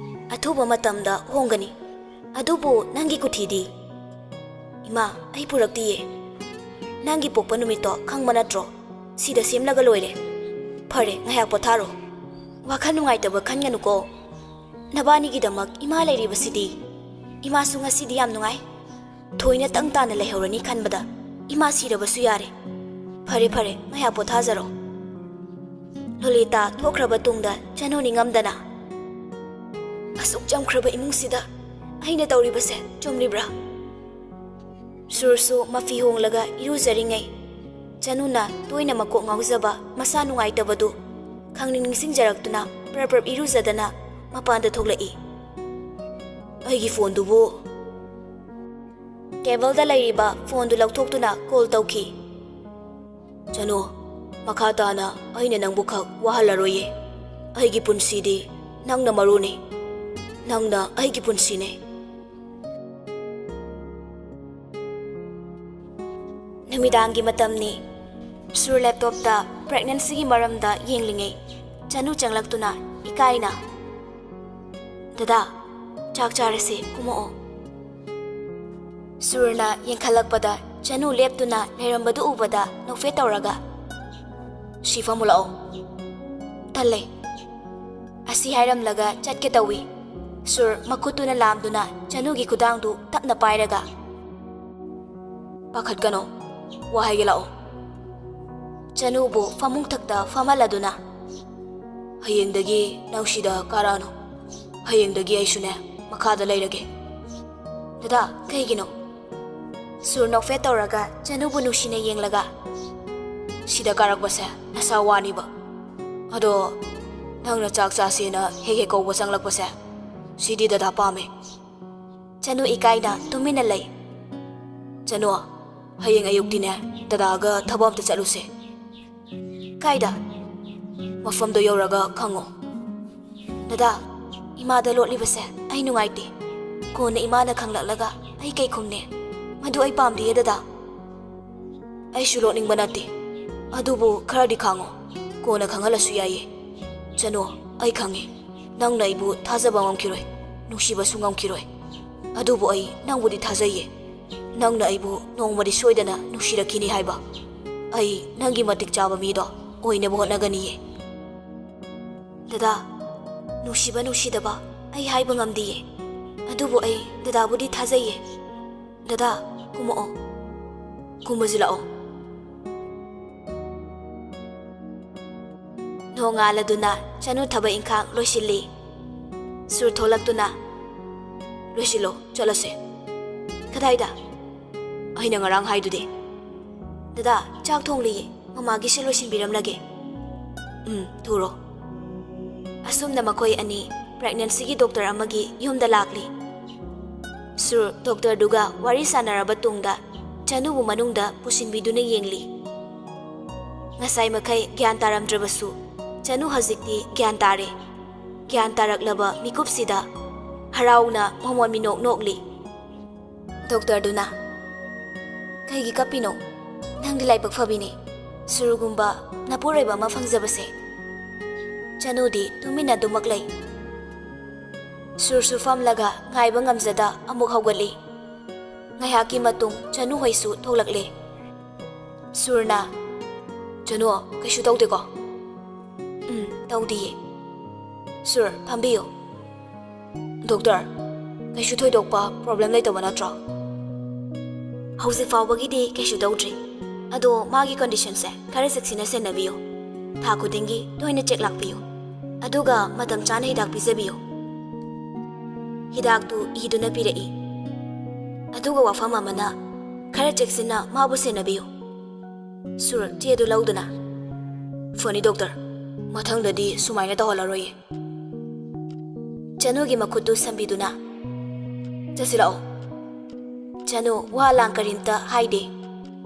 ꯑꯊꯨꯕ ꯃꯇꯝꯗ ꯍꯣꯡꯒꯅꯤ꯫ ꯑꯗꯨꯕꯨ ꯅꯪꯒꯤ ꯀꯨꯊꯤꯗꯤ?" "ꯏꯃꯥ, ꯑꯩ ꯄꯨꯔꯛꯇꯤꯌꯦ꯫ ꯅꯪꯒꯤ ꯄꯣꯛꯄ ꯅꯨꯃꯤꯠꯇꯣ ꯈꯪꯕ ꯅꯠꯇ꯭ꯔꯣ? ꯁꯤꯗ ꯁꯦꯝꯂꯒ ꯂꯣꯏꯔꯦ꯫ ꯐꯔꯦ, ꯉꯥꯏꯍꯥꯛ ꯄꯣꯊꯥꯔꯣ꯫ ꯋꯥꯈꯜ ꯅꯨꯡꯉꯥꯏꯇꯕ ꯈꯟꯒꯅꯨꯀꯣ꯫ ꯅꯕꯥꯅꯤꯒꯤꯗꯃꯛ ꯏꯃꯥ ꯂꯩꯔꯤꯕꯁꯤꯗꯤ꯫ ꯏꯃꯥꯁꯨ ꯉꯁꯤꯗꯤ ꯌꯥꯝ ꯅꯨꯡꯉꯥꯏ꯫ ꯊꯣꯏꯅ ꯇꯪ ꯇꯥꯅ ꯂꯩꯍꯧꯔꯅꯤ ꯈꯟꯕꯗ ꯏꯃꯥ ꯁꯤꯔꯕꯁꯨ ꯌꯥꯔꯦ꯫ ꯐꯔꯦ, ꯐꯔꯦ, ꯉꯥꯏꯍꯥꯛ ꯄꯣꯊꯥꯖꯔꯣ꯫" ꯂꯣꯂꯤꯇꯥ ꯊꯣꯛꯈ꯭ꯔꯕ ꯇꯨꯡꯗ ꯆꯅꯨ ꯅꯤꯡꯉꯝꯗꯅ, "ꯑꯁꯨꯛ ꯆꯝꯈ꯭ꯔꯕ ꯏꯃꯨꯡꯁꯤꯗ ꯑꯩꯅ ꯇꯧꯔꯤꯕꯁꯦ ꯆꯨꯝꯂꯤꯕ꯭ꯔꯥ?" ꯁꯨꯔꯁꯨ ꯃꯐꯤ ꯍꯣꯡꯂꯒ ꯏꯔꯨꯖꯔꯤꯉꯩ, ꯆꯅꯨꯅ ꯇꯣꯏꯅ ꯃꯀꯣꯛ ꯉꯥꯎꯖꯕ ꯃꯁꯥ ꯅꯨꯡꯉꯥꯏꯇꯕꯗꯨ ꯈꯪꯅꯤꯡ ꯅꯤꯡꯁꯤꯡꯖꯔꯛꯇꯨꯅ ꯄ꯭ꯔꯞ ꯄ꯭ꯔꯞ ꯏꯔꯨꯖꯗꯅ ꯃꯄꯥꯟꯗ ꯊꯣꯛꯂꯛꯏ꯫ "ꯑꯩꯒꯤ ꯐꯣꯟꯗꯨꯕꯨ?" ꯇꯦꯕꯜꯗ ꯂꯩꯔꯤꯕ ꯐꯣꯟꯗꯨ ꯂꯧꯊꯣꯛꯇꯨꯅ ꯀꯣꯜ ꯇꯧꯈꯤ꯫ "ꯆꯅꯨ, ꯃꯈꯥ ꯇꯥꯅ ꯑꯩꯅ ꯅꯪꯕꯨ ꯈꯛ ꯋꯥꯍꯜꯂꯔꯣꯏꯌꯦ꯫ ꯑꯩꯒꯤ ꯄꯨꯟꯁꯤꯗꯤ ꯅꯪꯅ ꯃꯔꯨꯅꯤ꯫ ꯅꯪꯅ ꯑꯩꯒꯤ ꯄꯨꯟꯁꯤꯅꯦ꯫" ꯅꯨꯃꯤꯗꯥꯡꯒꯤ ꯃꯇꯝꯅꯤ꯫ ꯁꯨꯔ ꯂꯦꯞꯇꯣꯞꯇ ꯄ꯭ꯔꯦꯒꯅꯦꯟꯁꯤꯒꯤ ꯃꯔꯝꯗ ꯌꯦꯡꯂꯤꯉꯩ, ꯆꯅꯨ ꯆꯪꯂꯛꯇꯨꯅ, ꯏꯀꯥꯏꯅ, "ꯗꯗꯥ, ꯆꯥꯛ ꯆꯥꯔꯁꯦ, ꯀꯨꯝꯃꯛꯑꯣ꯫" ꯁꯨꯔꯅ ꯌꯦꯡꯈꯠꯂꯛꯄꯗ ꯆꯅꯨ ꯂꯦꯞꯇꯨꯅ ꯂꯩꯔꯝꯕꯗꯨ ꯎꯕꯗ ꯅꯣꯛꯐꯦꯠ ꯇꯧꯔꯒ, "ꯁꯤ ꯐꯝꯃꯨ ꯂꯥꯛꯑꯣ꯫" "ꯇꯜꯂꯦ꯫" ꯑꯁꯤ ꯍꯥꯏꯔꯝꯂꯒ ꯆꯠꯀꯦ ꯇꯧꯏ꯫ ꯁꯨꯔ ꯃꯈꯨꯠꯇꯨꯅ ꯂꯥꯝꯗꯨꯅ ꯆꯅꯨꯒꯤ ꯈꯨꯗꯥꯡꯗꯨ ꯇꯞꯅ ꯄꯥꯏꯔꯒ, "ꯄꯥꯈꯠꯀꯅꯣ, ꯋꯥ ꯍꯥꯏꯒꯦ ꯂꯥꯛꯑꯣ꯫" ꯆꯅꯨꯕꯨ ꯐꯃꯨꯡ ꯊꯛꯇ ꯐꯝꯍꯜꯂꯗꯨꯅ, "ꯍꯌꯦꯡꯗꯒꯤ ꯅꯪ ꯁꯤꯗ ꯀꯥꯔꯛꯑꯅꯨ꯫ ꯍꯌꯦꯡꯗꯒꯤ ꯑꯩꯁꯨꯅꯦ, ꯃꯈꯥꯗ ꯂꯩꯔꯒꯦ꯫" "ꯗꯗꯥ, ꯀꯩꯒꯤꯅꯣ?" ꯁꯨꯔ ꯅꯣꯛꯐꯦꯠ ꯇꯧꯔꯒ ꯆꯅꯨꯕꯨ ꯅꯨꯡꯁꯤꯅ ꯌꯦꯡꯂꯒ, "ꯁꯤꯗ ꯀꯥꯔꯛꯄꯁꯦ ꯅꯁꯥ ꯋꯥꯅꯤꯕ꯫ ꯑꯗꯣ ꯅꯪꯅ ꯆꯥꯛ ꯆꯥꯁꯦꯅ ꯍꯦꯛ ꯍꯦꯛ ꯀꯧꯕ ꯆꯪꯂꯛꯄꯁꯦ, ꯁꯤꯗꯤ ꯗꯗꯥ ꯄꯥꯝꯃꯦ꯫" ꯆꯅꯨ ꯏꯀꯥꯏꯅ ꯇꯨꯃꯤꯟꯅ ꯂꯩ꯫ "ꯆꯅꯨ, ꯍꯌꯦꯡ ꯑꯌꯨꯛꯇꯤꯅꯦ, ꯗꯗꯥꯒ ꯊꯕꯛ ꯑꯝꯇ ꯆꯠꯂꯨꯁꯦ꯫" "ꯀꯥꯏꯗ?" "ꯃꯐꯝꯗꯣ ꯌꯧꯔꯒ ꯈꯪꯉꯣ꯫" "ꯗꯗꯥ, ꯏꯃꯥꯗ ꯂꯣꯠꯂꯤꯕꯁꯦ ꯑꯩ ꯅꯨꯡꯉꯥꯏꯇꯦ꯫ ꯀꯣꯟꯅ ꯏꯃꯥꯅ ꯈꯪꯂꯛꯂꯒ ꯑꯩ ꯀꯩ ꯈꯨꯝꯅꯤ? ꯃꯗꯨ ꯑꯩ ꯄꯥꯝꯗꯤꯌꯦ ꯗꯗꯥ꯫" "ꯑꯩꯁꯨ ꯂꯣꯠꯅꯤꯡꯕ ꯅꯠꯇꯦ, ꯑꯗꯨꯕꯨ ꯈꯔꯗꯤ ꯈꯥꯡꯉꯣ꯫ ꯀꯣꯟꯅ ꯈꯪꯍꯜꯂꯁꯨ ꯌꯥꯏꯌꯦ꯫ ꯆꯅꯨ, ꯑꯩ ꯈꯪꯉꯤ, ꯅꯪꯅ ꯑꯩꯕꯨ ꯊꯥꯖꯕ ꯉꯝꯈꯤꯔꯣꯏ, ꯅꯨꯡꯁꯤꯕꯁꯨ ꯉꯝꯈꯤꯔꯣꯏ꯫ ꯑꯗꯨꯕꯨ ꯑꯩ ꯅꯪꯕꯨꯗꯤ ꯊꯥꯖꯩꯌꯦ꯫ ꯅꯪꯅ ꯑꯩꯕꯨ ꯅꯣꯡꯃꯗꯤ ꯁꯣꯏꯗꯅ ꯅꯨꯡꯁꯤꯔꯛꯈꯤꯅꯤ ꯍꯥꯏꯕ꯫ ꯑꯩ ꯅꯪꯒꯤ ꯃꯇꯤꯛ ꯆꯥꯕ ꯃꯤꯗꯣ ꯑꯣꯏꯅꯕ ꯍꯣꯠꯅꯒꯅꯤꯌꯦ꯫" "ꯗꯗꯥ, ꯅꯨꯡꯁꯤꯕ ꯅꯨꯡꯁꯤꯗꯕ ꯑꯩ ꯍꯥꯏꯕ ꯉꯝꯗꯤꯌꯦ꯫ ꯑꯗꯨꯕꯨ ꯑꯩ ꯗꯗꯥꯕꯨꯗꯤ ꯊꯥꯖꯩꯌꯦ꯫ ꯗꯗꯥ, ꯀꯨꯝꯃꯛꯑꯣ꯫ ꯀꯨꯝꯃꯁꯤ ꯂꯥꯛꯑꯣ꯫" ꯅꯣꯡꯉꯥꯜꯂꯗꯨꯅ ꯆꯅꯨ ꯊꯕꯛ ꯏꯪꯈꯥꯡ ꯂꯣꯏꯁꯤꯜꯂꯤ꯫ ꯁꯨꯔ ꯊꯣꯛꯂꯛꯇꯨꯅ, "ꯂꯣꯏꯁꯤꯜꯂꯣ, ꯆꯠꯂꯁꯦ꯫" "ꯀꯗꯥꯏꯗ?" "ꯑꯩꯅ ꯉꯔꯥꯡ ꯍꯥꯏꯗꯨꯗꯤ꯫" "ꯗꯗꯥ, ꯆꯥꯛ ꯊꯣꯡꯂꯤꯌꯦ, ꯃꯃꯥꯒꯤꯁꯦ ꯂꯣꯏꯁꯤꯟꯕꯤꯔꯝꯂꯒꯦ꯫" "ꯎꯝ, ꯊꯨꯔꯣ꯫" ꯑꯁꯨꯝꯅ ꯃꯈꯣꯏ ꯑꯅꯤ ꯄ꯭ꯔꯦꯒꯅꯦꯟꯁꯤꯒꯤ ꯗꯣꯛꯇꯔ ꯑꯃꯒꯤ ꯌꯨꯝꯗ ꯂꯥꯛꯂꯤ꯫ ꯁꯨꯔ ꯗꯣꯛꯇꯔꯗꯨꯒ ꯋꯥꯔꯤ ꯁꯥꯟꯅꯔꯕ ꯇꯨꯡꯗ ꯆꯅꯨꯕꯨ ꯃꯅꯨꯡꯗ ꯄꯨꯁꯤꯟꯕꯤꯗꯨꯅ ꯌꯦꯡꯂꯤ꯫ ꯉꯁꯥꯏ ꯃꯈꯩ ꯒ꯭ꯌꯥꯟ ꯇꯥꯔꯝꯗ꯭ꯔꯕꯁꯨ ꯆꯅꯨ ꯍꯧꯖꯤꯛꯇꯤ ꯒ꯭ꯌꯥꯟ ꯇꯥꯔꯦ꯫ ꯒ꯭ꯌꯥꯟ ꯇꯥꯔꯛꯂꯕ ꯃꯤꯀꯨꯞꯁꯤꯗ ꯍꯔꯥꯎꯅ ꯃꯃꯣꯟ ꯃꯤꯅꯣꯛ ꯅꯣꯛꯂꯤ꯫ ꯗꯣꯛꯇꯔꯗꯨꯅ, "ꯀꯩꯒꯤ ꯀꯞꯄꯤꯅꯣ? ꯅꯪꯗꯤ ꯂꯥꯏꯕꯛ ꯐꯕꯤꯅꯦ꯫ ꯁꯨꯔꯒꯨꯝꯕ ꯅꯄꯨꯔꯣꯏꯕ ꯑꯃ ꯐꯪꯖꯕꯁꯦ꯫" ꯆꯅꯨꯗꯤ ꯇꯨꯃꯤꯟꯅ ꯑꯗꯨꯃꯛ ꯂꯩ꯫ ꯁꯨꯔꯁꯨ ꯐꯝꯂꯒ ꯉꯥꯏꯕ ꯉꯝꯖꯗ ꯑꯃꯨꯛ ꯍꯧꯒꯠꯂꯤ꯫ ꯉꯥꯏꯍꯥꯛꯀꯤ ꯃꯇꯨꯡ ꯆꯅꯨ ꯍꯣꯏꯁꯨ ꯊꯣꯛꯂꯛꯂꯦ꯫ ꯁꯨꯔꯅ, "ꯆꯅꯨ, ꯀꯩꯁꯨ ꯇꯧꯗꯦꯀꯣ?" "ꯎꯝ, ꯇꯧꯗꯤꯌꯦ꯫" "ꯁꯨꯔ, ꯐꯝꯕꯤꯌꯨ꯫" "ꯗꯣꯛꯇꯔ, ꯀꯩꯁꯨ ꯊꯣꯏꯗꯣꯛꯄ ꯄ꯭ꯔꯣꯕ꯭ꯂꯦꯝ ꯂꯩꯇꯕ ꯅꯠꯇ꯭ꯔꯣ?" "ꯍꯧꯖꯤꯛ ꯐꯥꯎꯕꯒꯤꯗꯤ ꯀꯩꯁꯨ ꯇꯧꯗ꯭ꯔꯤ꯫ ꯑꯗꯣ ꯃꯥꯒꯤ ꯀꯟꯗꯤꯁꯟꯁꯦ ꯈꯔ ꯆꯦꯛꯁꯤꯟꯅ ꯁꯦꯟꯅꯕꯤꯌꯨ꯫ ꯊꯥ ꯈꯨꯗꯤꯡꯒꯤ ꯇꯣꯏꯅ ꯆꯦꯛ ꯂꯥꯛꯄꯤꯌꯨ꯫ ꯑꯗꯨꯒ ꯃꯇꯝ ꯆꯥꯅ ꯍꯤꯗꯥꯛ ꯄꯤꯖꯕꯤꯌꯨ꯫" ꯍꯤꯗꯥꯛꯇꯨ ꯏꯗꯨꯅ ꯄꯤꯔꯛꯏ꯫ ꯑꯗꯨꯒ ꯋꯥꯐꯝ ꯑꯃꯅ, ꯈꯔ ꯆꯦꯛꯁꯤꯟꯅ ꯃꯥꯕꯨ ꯁꯦꯟꯅꯕꯤꯌꯨ꯫ ꯁꯨꯔ ꯆꯦꯗꯨ ꯂꯧꯗꯨꯅ, "ꯐꯅꯤ ꯗꯣꯛꯇꯔ, ꯃꯊꯪꯗꯗꯤ ꯁꯨꯃꯥꯏꯅ ꯇꯧꯍꯜꯂꯔꯣꯏꯌꯦ꯫" ꯆꯅꯨꯒꯤ ꯃꯈꯨꯠꯇꯨ ꯁꯝꯕꯤꯗꯨꯅ, "ꯆꯠꯁꯤꯜꯂꯛꯑꯣ꯫" ꯆꯅꯨ ꯋꯥ ꯂꯥꯡ ꯀꯔꯤꯝꯇ ꯍꯥꯏꯗꯦ꯫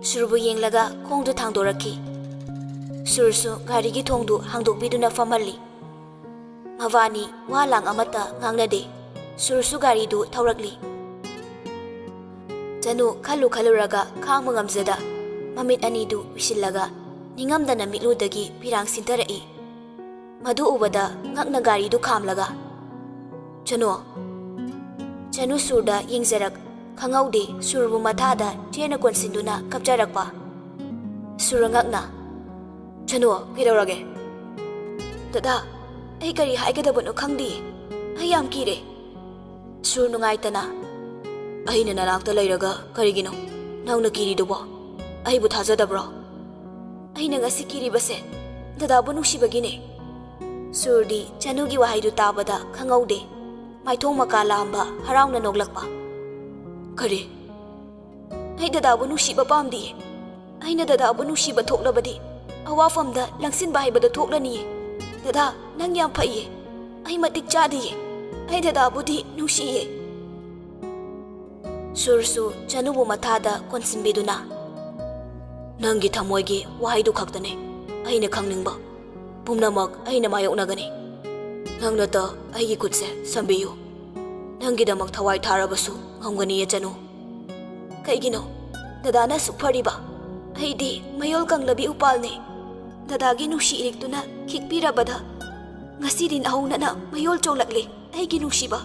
ꯁꯨꯔꯕꯨ ꯌꯦꯡꯂꯒ ꯈꯣꯡꯗꯨ ꯊꯥꯡꯗꯣꯔꯛꯈꯤ꯫ ꯁꯨꯔꯁꯨ ꯒꯥꯔꯤꯒꯤ ꯊꯣꯡꯗꯨ ꯍꯥꯡꯗꯣꯛꯄꯤꯗꯨꯅ ꯐꯝꯍꯜꯂꯤ꯫ ꯃꯕꯥꯅꯤ ꯋꯥ ꯂꯥꯡ ꯑꯃꯠꯇ ꯉꯥꯡꯅꯗꯦ꯫ ꯁꯨꯔꯁꯨ ꯒꯥꯔꯤꯗꯨ ꯊꯧꯔꯛꯂꯤ꯫ ꯆꯅꯨ ꯈꯜꯂꯨ ꯈꯜꯂꯨꯔꯒ ꯈꯥꯡꯕ ꯉꯝꯖꯗ ꯃꯃꯤꯠ ꯑꯅꯤꯗꯨ ꯎꯏꯁꯤꯜꯂꯒ ꯅꯤꯡꯉꯝꯗꯅ ꯃꯤꯠꯂꯨꯗꯒꯤ ꯄꯤꯔꯥꯡ ꯁꯤꯟꯊꯔꯛꯏ꯫ ꯃꯗꯨ ꯎꯕꯗ ꯉꯛꯅ ꯒꯥꯔꯤꯗꯨ ꯈꯥꯝꯂꯒ, "ꯆꯅꯨ!" ꯆꯅꯨ ꯁꯨꯔꯗ ꯌꯦꯡꯖꯔꯛ ꯈꯪꯍꯧꯗꯦ ꯁꯨꯔꯕꯨ ꯃꯊꯥꯗ ꯆꯦꯅ ꯀꯣꯟꯁꯤꯟꯗꯨꯅ ꯀꯞꯆꯔꯛꯄ꯫ ꯁꯨꯔ ꯉꯛꯅ, "ꯆꯅꯨ, ꯀꯩꯗꯧꯔꯒꯦ?" "ꯗꯗꯥ, ꯑꯩ ꯀꯔꯤ ꯍꯥꯏꯒꯗꯕꯅꯣ ꯈꯪꯗꯦ꯫ ꯑꯩ ꯌꯥꯝ ꯀꯤꯔꯦ꯫" ꯁꯨꯔ ꯅꯨꯡꯉꯥꯏꯇꯅ, "ꯑꯩꯅ ꯅꯅꯥꯛꯇ ꯂꯩꯔꯒ ꯀꯔꯤꯒꯤꯅꯣ ꯅꯪꯅ ꯀꯤꯔꯤꯗꯨꯕꯣ? ꯑꯩꯕꯨ ꯊꯥꯖꯗꯕ꯭ꯔꯣ?" "ꯑꯩꯅ ꯉꯁꯤ ꯀꯤꯔꯤꯕꯁꯦ ꯗꯗꯥꯕꯨ ꯅꯨꯡꯁꯤꯕꯒꯤꯅꯦ꯫" ꯁꯨꯔꯗꯤ ꯆꯅꯨꯒꯤ ꯋꯥꯍꯩꯗꯨ ꯇꯥꯕꯗ ꯈꯪꯍꯧꯗꯦ꯫ ꯃꯥꯏꯊꯣꯡ ꯃꯀꯥ ꯂꯥꯝꯕ ꯍꯔꯥꯎꯅ ꯅꯣꯛꯂꯛꯄ꯫ "ꯀꯔꯤ?" "ꯑꯩ ꯗꯗꯥꯕꯨ ꯅꯨꯡꯁꯤꯕ ꯄꯥꯝꯗꯤꯌꯦ꯫ ꯑꯩꯅ ꯗꯗꯥꯕꯨ ꯅꯨꯡꯁꯤꯕ ꯊꯣꯛꯂꯕꯗꯤ ꯑꯋꯥꯐꯝꯗ ꯂꯪꯁꯤꯟꯕ ꯍꯥꯏꯕꯗꯣ ꯊꯣꯛꯂꯅꯤꯌꯦ꯫ ꯗꯗꯥ, ꯅꯪ ꯌꯥꯝ ꯐꯩꯌꯦ꯫ ꯑꯩ ꯃꯇꯤꯛ ꯆꯥꯗꯤꯌꯦ꯫ ꯑꯩ ꯗꯗꯥꯕꯨꯗꯤ ꯅꯨꯡꯁꯤꯌꯦ꯫" ꯁꯨꯔꯁꯨ ꯆꯅꯨꯕꯨ ꯃꯊꯥꯗ ꯀꯣꯟꯁꯤꯟꯕꯤꯗꯨꯅ, "ꯅꯪꯒꯤ ꯊꯃꯣꯏꯒꯤ ꯋꯥꯍꯩꯗꯨ ꯈꯛꯇꯅꯦ ꯑꯩꯅ ꯈꯪꯅꯤꯡꯕ꯫ ꯄꯨꯝꯅꯃꯛ ꯑꯩꯅ ꯃꯥꯌꯣꯛꯅꯒꯅꯤ꯫ ꯅꯪꯅꯇ ꯑꯩꯒꯤ ꯈꯨꯠꯁꯦ ꯁꯝꯕꯤꯌꯨ꯫ ꯅꯪꯒꯤꯗꯃꯛ ꯊꯋꯥꯏ ꯊꯥꯔꯕꯁꯨ ꯉꯝꯒꯅꯤꯌꯦ ꯆꯅꯨ꯫" "ꯀꯩꯒꯤꯅꯣ ꯗꯗꯥꯅ ꯑꯁꯨꯛ ꯐꯔꯤꯕ? ꯑꯩꯗꯤ ꯃꯌꯣꯜ ꯀꯪꯂꯕꯤ ꯎꯄꯥꯜꯅꯦ꯫ ꯗꯗꯥꯒꯤ ꯅꯨꯡꯁꯤ ꯏꯔꯤꯛꯇꯨꯅ ꯈꯤꯛꯄꯤꯔꯕꯗ ꯉꯁꯤꯗꯤ ꯅꯍꯧꯅꯅ ꯃꯌꯣꯜ ꯆꯣꯂꯛꯂꯦ, ꯑꯩꯒꯤ ꯅꯨꯡꯁꯤꯕ꯫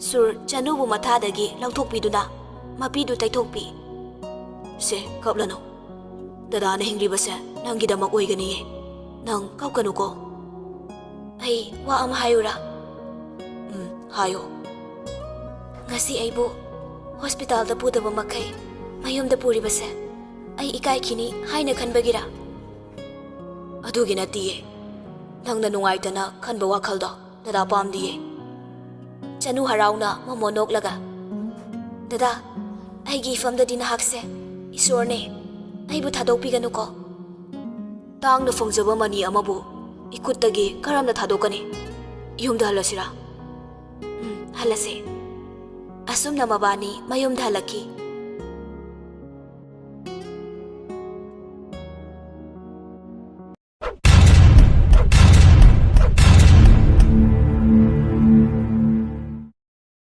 ꯁꯨꯔ ꯆꯅꯨꯕꯨ ꯃꯊꯥꯗꯒꯤ ꯂꯧꯊꯣꯛꯄꯤꯗꯨꯅ ꯃꯄꯤꯗꯨ ꯇꯩꯊꯣꯛꯄꯤ꯫ "ꯁꯦ, ꯀꯞꯂꯅꯨ꯫ ꯗꯗꯥꯅ ꯍꯤꯡꯂꯤꯕꯁꯦ ꯅꯪꯒꯤꯗꯃꯛ ꯑꯣꯏꯒꯅꯤꯌꯦ꯫ ꯅꯪ ꯀꯞꯀꯅꯨꯀꯣ꯫" "ꯑꯩ ꯋꯥ ꯑꯃ ꯍꯥꯏꯌꯨꯔꯥ?" "ꯎꯝ, ꯍꯥꯏꯌꯣ꯫" "ꯉꯁꯤ ꯑꯩꯕꯨ ꯍꯣꯁꯄꯤꯇꯥꯜꯗ ꯄꯨꯗꯕ ꯃꯈꯩ ꯃꯌꯨꯝꯗ ꯄꯨꯔꯤꯕꯁꯦ ꯑꯩ ꯏꯀꯥꯏꯈꯤꯅꯤ ꯍꯥꯏꯅ ꯈꯟꯕꯒꯤꯔꯥ?" "ꯑꯗꯨꯒꯤ ꯅꯠꯇꯤꯌꯦ꯫ ꯅꯪꯅ ꯅꯨꯡꯉꯥꯏꯇꯅ ꯈꯟꯕ ꯋꯥꯈꯜꯗꯣ ꯗꯗꯥ ꯄꯥꯝꯗꯤꯌꯦ꯫" ꯆꯅꯨ ꯍꯔꯥꯎꯅ ꯃꯃꯣꯟ ꯅꯣꯛꯂꯒ, "ꯗꯗꯥ, ꯑꯩꯒꯤ ꯏꯐꯝꯗꯗꯤ ꯅꯍꯥꯛꯁꯦ ꯏꯁꯣꯔꯅꯦ꯫ ꯑꯩꯕꯨ ꯊꯥꯗꯣꯛꯄꯤꯒꯅꯨꯀꯣ꯫" "ꯇꯥꯡꯅ ꯐꯪꯖꯕ ꯃꯅꯤ ꯑꯃꯕꯨ ꯏꯈꯨꯠꯇꯒꯤ ꯀꯔꯝꯅ ꯊꯥꯗꯣꯛꯀꯅꯤ? ꯌꯨꯝꯗ ꯍꯜꯂꯁꯤꯔꯥ?" "ꯎꯝ, ꯍꯜꯂꯁꯦ꯫" ꯑꯁꯨꯝꯅ ꯃꯕꯥꯅꯤ ꯃꯌꯨꯝꯗ ꯍꯜꯂꯛꯈꯤ꯫